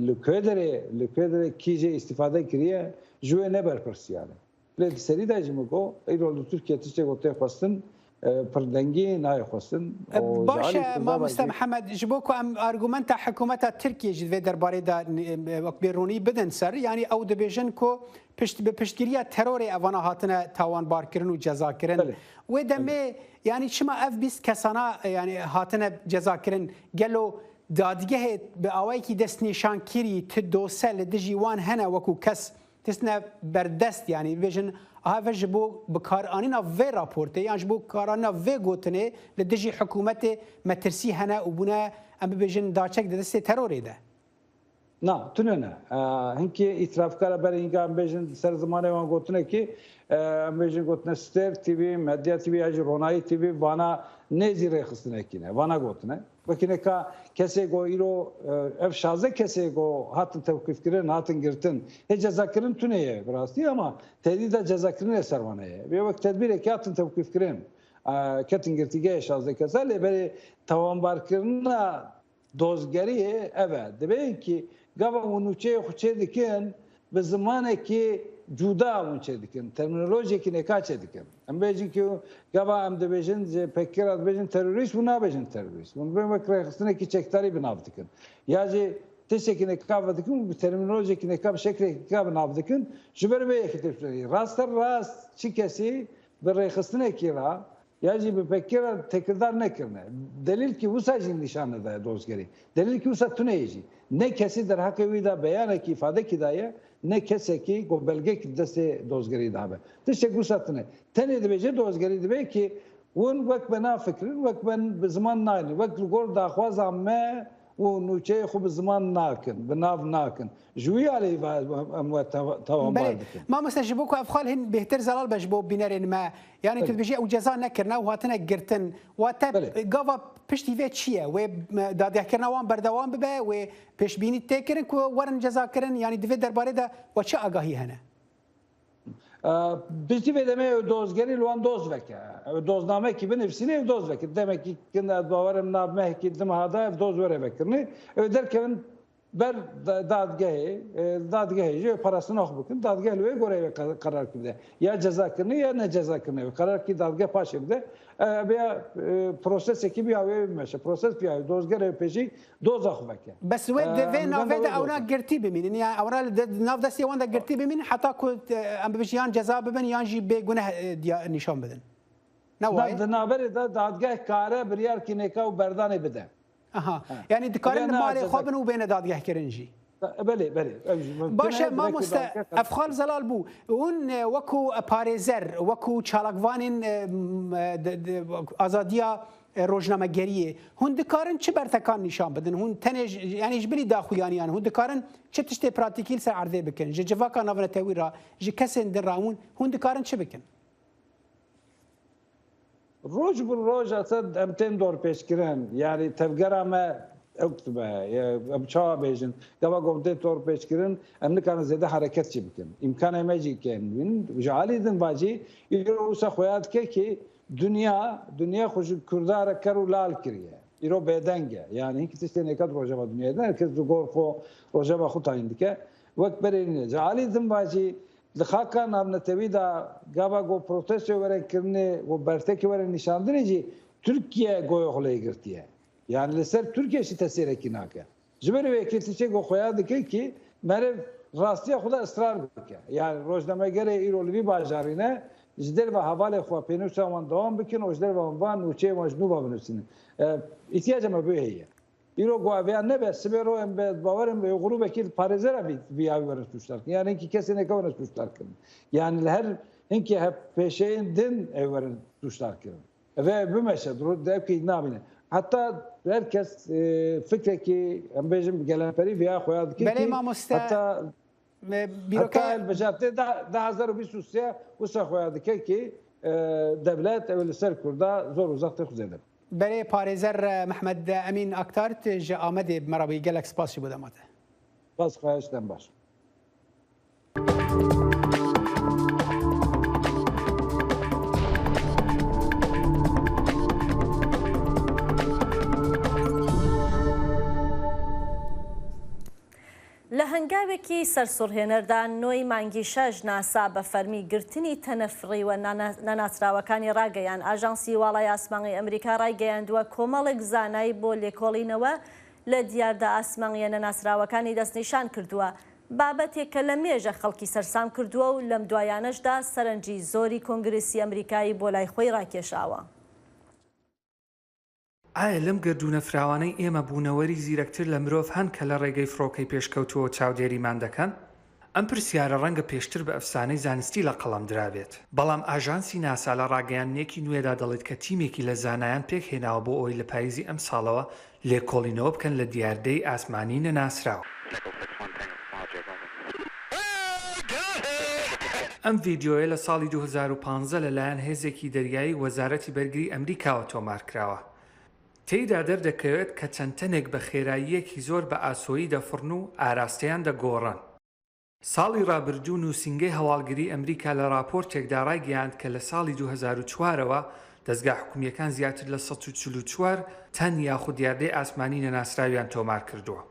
li kê derê, li kê derê kî jê îstîfade kiriye ji wê ne berpirsiyar e. Lê di serî de jî min got, îro li Tirkiye tiştê ku tê xwestin pirdengî nayê xwestin û ji Baş e mamoste Mihemed, ji bo ku em argumenta hikûmeta Tirkiyê jî di vê derbarê de wek bêronî bidin ser, yanî ew dibêjin ku pişt bi piştgiriya terorê evana hatine tawanbarkirin û cezakirin. Wê demê yanî çima ev 20 kesana yanî hatine cezakirin gelo dadgehê bi awayekî destnîşankirî ti dose li dijî wan hene wekû kes? tistine berdest yanî bibêjin aha ev ji bo bikaranîna vê raportê yan ji bo bikaranîna vê gotinê li dijî hikûmetê metirsî hene û bûne em bibêjin daçek di destê terorê de. Na, tune ne. Hinkî îtirafkara berê hînka em bêjin li ser zimanê wan gotinekî em bêjin gotine Stêrk TV, Medya TV ya jî Ronahî TV vana nêzî rêxistinekî ne. Vana gotine. Wekî neka kesê ku îro ev 16 kesê ku hatin tewkîfkirin, hatin girtin. Hê cezakirin tune ye bi rastî ama tehdîda cezakirinê ser wan heye. Vê wek tedbîrekî hatin tewkîfkirin. Ketin girtîgehê 16 kesa lê berê tawanbarkirina Dozgeriyê ev e, dibêjin kî gava hûn nûçeyê xwe çêdikin bi zimanekî cûda hûn çêdikin, termînolojiyekî nêka çêdikin. Em bêjin kî gava em dibêjin ji PKK re dibêjin terorîst hûn nabêjin terorîst. Hûn dibêjin wek rêxistinekî çekdarî bi nav dikin. Ya jî tiştekî nêka vedikin û bi termînolojiyekî nêka bi şeklekî nêka bi nav dikin. Ji ber vê yekê tê Raste rast çi kesî bi rêxistinekî re Ya jî bi PKK re têkildar nekirine. Delîlkî wisa jî nîşan nedaye dozgerî. Delîlkî wisa tune ye jî. Ne kesî derheqê wî de beyanekî îfadekî daye, ne kesekî ku belgeyekî di destê dozgerî de hebe. Tiştek wisa tune. Tenê dibêje dozgerî dibe kî hûn wek me nafikirin, wek me bi ziman naynin, wek li gor daxwaza me û nûçeyê xwe bi ziman nakin, bi nav nakin. Ji wî aliyê ve em we tawanbar dikin. Mamoste ji bo ku ev xal hîn bêhtir zelal be ji bo bînerên me, yanî tu dibêjî ew ceza nekirine û hatine girtin. Wate gava piştî vê çi ye? Wê dadgehkirina wan berdewam bibe? Wê pêşbînî tê kirin ku werin cezakirin? Yanî di vê derbarê de we çi agahî hene? Piştî vê demê ew dozgerî li wan doz veke. Ew doznamekî binivîsîne ew doz veke. Demekî kin ez bawer im nav mehekî di meha de ev doz were vekirinê. Ew derkevin ber dadgehê, dadgehê jî ew parastina xwe bikin. Dadgeh li wê goreyê wê qerar kî bide. Ya cezakirinê ya ne cezakirinê. Ew qerar kî dadgeh paşê bide. Ev ya prosesekî biya wê bimeşe. Proses biya wê dozger ew pêşî doza xwe veke. Bes wê di vê navê de ewna girtî bimînin yan ewna li nav destê wan de girtî bimînin heta ku em bibêjin yan ceza bibin yan jî bê guneh nîşan bidin. Ne waye? Di naverê de dadgeh kare biryarkî nêka û berdanê bide. Aha. Yanî dikarin li malê xwe bin û bêne dadgehkirin jî. Belê, belê. Baş e mamoste ev xal zelal bû. Hûn wekû parêzer, wekû çalakvanên azadiya rojnamegeriyê hûn dikarin çi bertekan nîşan bidin? Hûn tenê yanî ji bilî daxuyaniyan hûn dikarin çi tiştê pratîkî li ser erdê bikin? Ji civaka navnetewî re, ji kesên din re hûn hûn dikarin çi bikin? Roj bi roj esed em tên dorpêçkirin. Yanî tevgera me ew dibe. Em çawa bêjin? Gava ku em tên dorpêçkirin em nikarin zêde hereket jî bikin. Îmkanê me jî kêm bûn. Ji alî din va jî îro wisa xuya dike kî Dunya, dunya xwe ji Kurda re ker û lal kiriye. Îro bêdeng e. Yanî hinkî tiştên nêket rojeva dunyayê de her kes li gor xwe rojeva xwe tayîn dike. Wek berê nîne. Ji alî din va jî li xaka navnetewî de gava ku protestoyê were kirinê û bertekê were nîşandinê jî Tirkiye goyê xwe lê girtiye. Yanî li ser Tirkiye jî tesîrekî nake. Ji ber wê yekê tiştê ku xuya dike kî meriv rastiya xwe de israr bike. Yani rojnamegerê îro li vî bajarî ne ji derve hevalê xwe pênûsa wan dewam bikin û ji derve wan van nûçeyên wan ji nû ve binûsînin. Îhtiyaca me bi wê heye. Îro ku ev ya nebe sibê ro em bi bawer im grûbekî li parêzera vî vî avî werin sûcdarkirin. Yani hinkî kesê neke werin sûcdarkirin. Yani li her hinkî hevpêşeyên din ew werin sûcdarkirin. Ev bimeşe, ev kî nabîne. Heta her kes fikrekî em bêjin bi gelemperî vêya xwe ya dike Belê mamoste heta heta hilbijartinê 2023 wisa xwe ya dike kî dewlet ew li ser Kurda zor û zextê xwe zêde bike. Belê parêzer Mehmet Emîn Aktar ji Amedê bi me re bûyî. Gelek spas ji bo dema te. Spas xweş dem baş. لە هەنگاوێکی سەرسوڕهێنەردا نۆی مانگی شەش ناسا بە فەرمی گرتنی تەنە فڕیوە نەناسراوەکانی ڕاگەیاند. ئاژانسی واڵای ئاسمانی ئەمریکا ڕایگەیاندووە کۆمەڵێک زانای بۆ لێکۆڵینەوە لە دیاردە ئاسمانییە نەناسراوەکانی دەستنیشان کردووە، بابەتێک کە لە مێژە خەڵکی سەرسام کردووە و لەم دوایانەشدا سەرنجی زۆری کۆنگرسی ئەمریکایی بۆ لای خۆی ڕاکێشاوە. ئایا لەم گەردوونە فراوانەی ئێمە بوونەوەری زیرەکتر لە مرۆڤ هەن کە لە ڕێگەی فڕۆکەی پێشکەوتووەوە چاودێریمان دەکەن؟ ئەم پرسیارە ڕەنگە پێشتر بە ئەفسانەی زانستی لە قەڵەم درابێت، بەڵام ئاژانسی ناسا لە ڕاگەیاندنێکی نوێدا دەڵێت کە تیمێکی لە زانایان پێکهێناوە بۆ ئەوەی لە پاییزی ئەمساڵەوە لێکۆڵینەوە بکەن لە دیاردەی ئاسمانی نەناسراو. ئەم ڤیدیۆیە لە ساڵی 2015 لەلایەن هێزێکی دەریایی وەزارەتی بەرگری ئەمریکاوە تۆمارکراوە. تێیدا دەردەکەوێت کە چەند تەنێک بە خێراییەکی زۆر بە ئاسۆیی دەفڕن و ئاراستەیان دەگۆڕن. ساڵی ڕابردوو نووسینگەی هەواڵگری ئەمریکا لە ڕاپۆرتێکدا ڕایگەیاند کە لە ساڵی 2004 ەوە دەزگا حکومییەکان زیاتر لە 144 تەن یاخود دیاردەی ئاسمانی نەناسراویان تۆمار کردووە.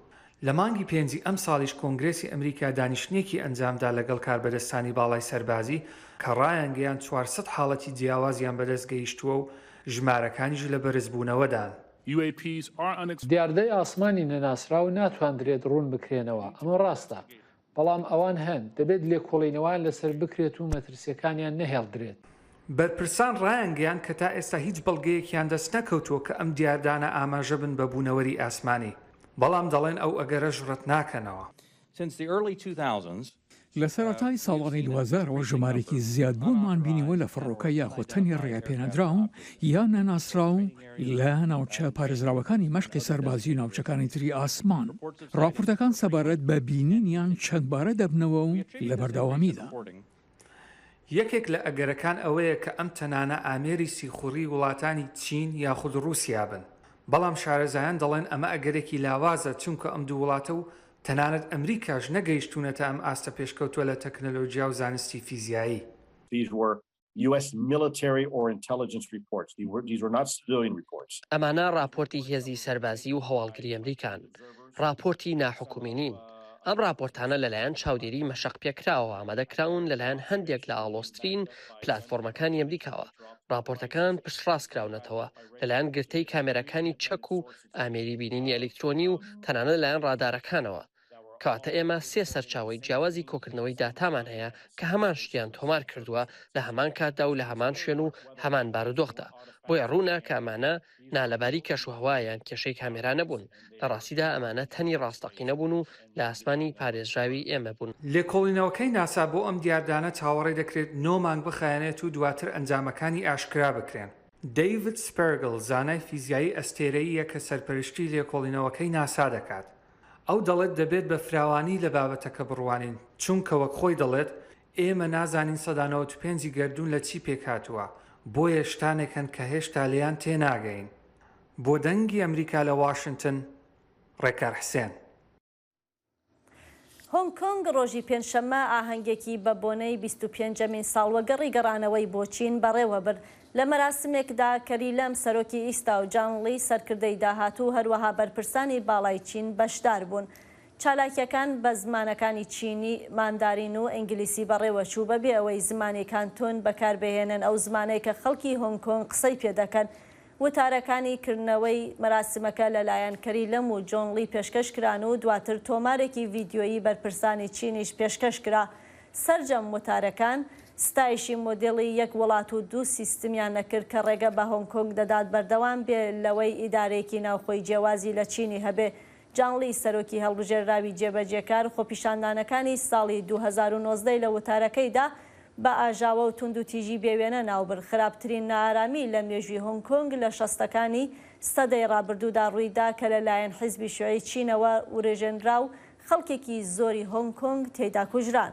لە مانگی پێنجی ئەمساڵیش کۆنگرێسی ئەمریکا دانیشتنێکی ئەنجامدا لەگەڵ کاربەدەستانی باڵای سەربازی کە ڕایانگەیاند 400 حاڵەتی جیاوازیان بەدەست گەیشتووە و ژمارەکانیش لە بەرزبوونەوەدان. دیاردەی ئاسمانی نەناسراو ناتواندرێت ڕوون بکرێنەوە، ئەمە ڕاستە، بەڵام ئەوان هەن، دەبێت لێکۆڵینەوەیان لەسەر بکرێت و مەترسییەکانیان نەهێڵدرێت. بەرپرسان ڕایانگەیاند کە تا ئێستا هیچ بەڵگەیەکیان دەستنەکەوتووە کە ئەم دیاردانە ئاماژە بن بە بوونەوەری ئاسمانی، بەڵام دەڵێن ئەو ئەگەرەش ڕەتناکەنەوە. لە سەرەتای ساڵانی دوهەزارەوە ژمارەیەکی زیادبوونمان بینیوە لە فڕۆکە یاخود تەنی ڕێگەپێنەدراو یان نەناسراو لە ناوچە پارێزراوەکانی مەشقی سەربازی و ناوچەکانی تری ئاسمان. ڕاپۆرتەکان سەبارەت بە بینینیان چەندبارە دەبنەوە و لە بەردەوامیدان. یەکێک لە ئەگەرەکان ئەوەیە کە ئەم تەنانە ئامێری سیخوڕی وڵاتانی چین یاخود ڕووسیا بن، بەڵام شارەزایان دەڵێن ئەمە ئەگەرێکی لاوازە چونکە ئەم دوو وڵاتە و تەنانەت ئەمریکاش نەگەیشتوونەتە ئەم ئاستە پێشکەوتووە لە تەکنەلۆجیا و زانستی فیزیایی. ئەمانە ڕاپۆرتی هێزی سەربازی و هەواڵگری ئەمریکان، ڕاپۆرتی ناحکومی نین. ئەم ڕاپۆرتانە لەلایەن چاودێری مەشەقپێکراوەوە ئامادە کراون لەلایەن هەندێک لە ئاڵۆزترین پلاتفۆرمەکانی ئەمریکاوە. ڕاپۆرتەکان پشتڕاستکراونەتەوە لەلایەن گرتەی کامێراکانی چەک و ئامێری بینینی ئەلیکترۆنی و تەنانەت لەلایەن ڕادارەکانەوە. کەواتە ئێمە سێ سەرچاوەی جیاوازی کۆکردنەوەی داتامان هەیە کە هەمان شتیان تۆمار کردووە لە هەمان کاتدا و لە هەمان شوێن و هەمان بارودۆخدا. بۆیە ڕوونە کە ئەمانە نالەباری کەشوهەوا یان کێشەی کامێرا نەبوون. لە ڕاستیدا ئەمانە تەنی ڕاستەقینە بوون و لە ئاسمانی پارێزراوی ئێمە بوون. لێکۆڵینەوەکەی ناسا بۆ ئەم دیاردانە چاوەڕێ دەکرێت نۆ مانگ بخایەنێت و دواتر ئەنجامەکانی ئاشکرا بکرێن. دەیڤد سپێرگل زانای فیزیایی ئەستێرەییە کە سەرپەرشتی لێکۆڵینەوەکەی ناسا دەکات. ئەو دەڵێت دەبێت بە فراوانی لە بابەتەکە بڕوانین، چونکە وەک خۆی دەڵێت، ئێمە نازانین 95% ی گەردوون لە چی پێکهاتووە، بۆیە شتانێک هەن کە هێشتا لێیان تێناگەین. بۆ دەنگی ئەمریکا لە واشنتن، ڕێکار حسێن. هۆنگ کۆنگ ڕۆژی پێنجشەممە ئاهەنگێکی بە بۆنەی 25مین ساڵوەگەڕی گەڕانەوەی بۆ چین بەڕێوەبرد. لە مەراسمێکدا کەری لەم سەرۆکی ئیستا و جان ڵی سەرکردەی داهاتوو و هەروەها بەرپرسانی باڵای چین بەشدار بوون. چالاکییەکان بە زمانەکانی چینی، ماندارین و ئینگلیسی بەڕێوەچوو بەبێ ئەوەی زمانی کانتۆن بەکاربهێنن ئەو زمانەی کە خەڵکی هۆنگ کۆنگ قسەی پێدەکەن. وتارەکانی کردنەوەی مەراسمەکە لەلایەن کەری لەم و جۆن ڵی پێشکەش کران و دواتر تۆمارێکی ڤیدیۆیی بەرپرسانی چینیش پێشکەش کرا. سەرجەم وتارەکان ستایشی مۆدێلی یەک وڵات و دوو سیستمیان نەکرد کە ڕێگە بە هۆنگ کۆنگ دەدات بەردەوام بێ لەوەی ئیدارەیەکی ناوخۆی جیاوازی لە چینی هەبێ. جان ڵی سەرۆکی هەڵبژێرراوی جێبەجێکار خۆپیشاندانەکانی ساڵی 2019 ی لە وتارەکەیدا بە ئاژاوە و توندوتیژی بێوێنە ناوبرد. خراپترین نائارامی لە مێژووی هۆنگ کۆنگ لە شەستەکانی سەدەی ڕابردوودا ڕوویدا کە لەلایەن حیزبی شیوعی چینەوە ورژێنرا و خەڵکێکی زۆری هۆنگ کۆنگ تێیدا کوژران.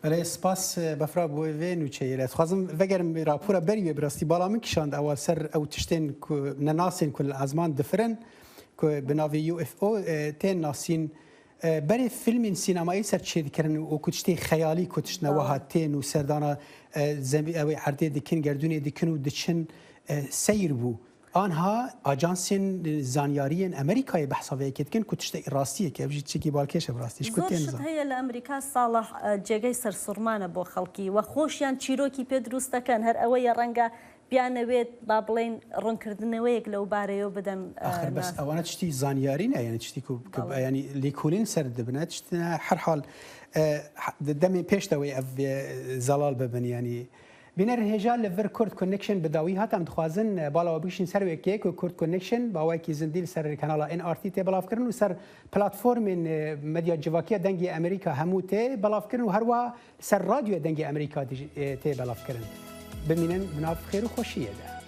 بەلێ سپاس بەفرا بۆ ڤێ نوچەیە لە دخوازم ڤەگەرم راپورە بەری وێ براستی باڵا من کیشاند ئەوە سەر ئەو تشتێن کو نەناسێن کو لە ئازمان دفرن کو بە ناوی UFO تێن ناسین بەرێ فیلمین سینەمایی سەر چێ دکردن و کو تشتێ خەیالی کو تشتنە وەها تێن و سەردانا زەمی ئەوەی عەردێ دکن گەردوونێ دکن و دچن سەیر بوو ئانها ئاجانسێن زانیاریێن ئەمریکایێ بەحسا ڤێ یەکێ دکەن کو تشتە ڕاستیەکێ ئەڤ ژی تشتێکی بالکێشە بڕاستی ژ کو زۆر تێ شت نزان. هەیە لە ئەمریکا ساڵح جێگەی سەرسوڕمانە بۆ خەڵکی و خۆشیان چیرۆکی پێ دروست دەکەن هەر ئەوەیە ڕەنگە بیانەوێت با بڵێین ڕونکردنەوەیەک لەو بارەیەوە بدەن ئاخر بەس نا. ئەوانە تشتی زانیاری نە یانی تشتی کو بەڵێ. یانی لێکولین سەر دبنە تشتنە هەر حاڵ دەمێ پێش دەوەی ئەڤ زەڵاڵ ببن یانی. Bînerên hêja li vir Kurd Connection bi dawî hat. Em dixwazin bala we bikişîn ser wê yekê ku Kurd Connection bi awayekî zindî li ser kanala NRT tê belavkirin û ser platformên medya civakî ya Dengê Amerîka hemû tê belavkirin û herwiha li ser radyoya Dengê Amerîka tê belavkirin. Bimînin di nav xêr û xweşiyê de.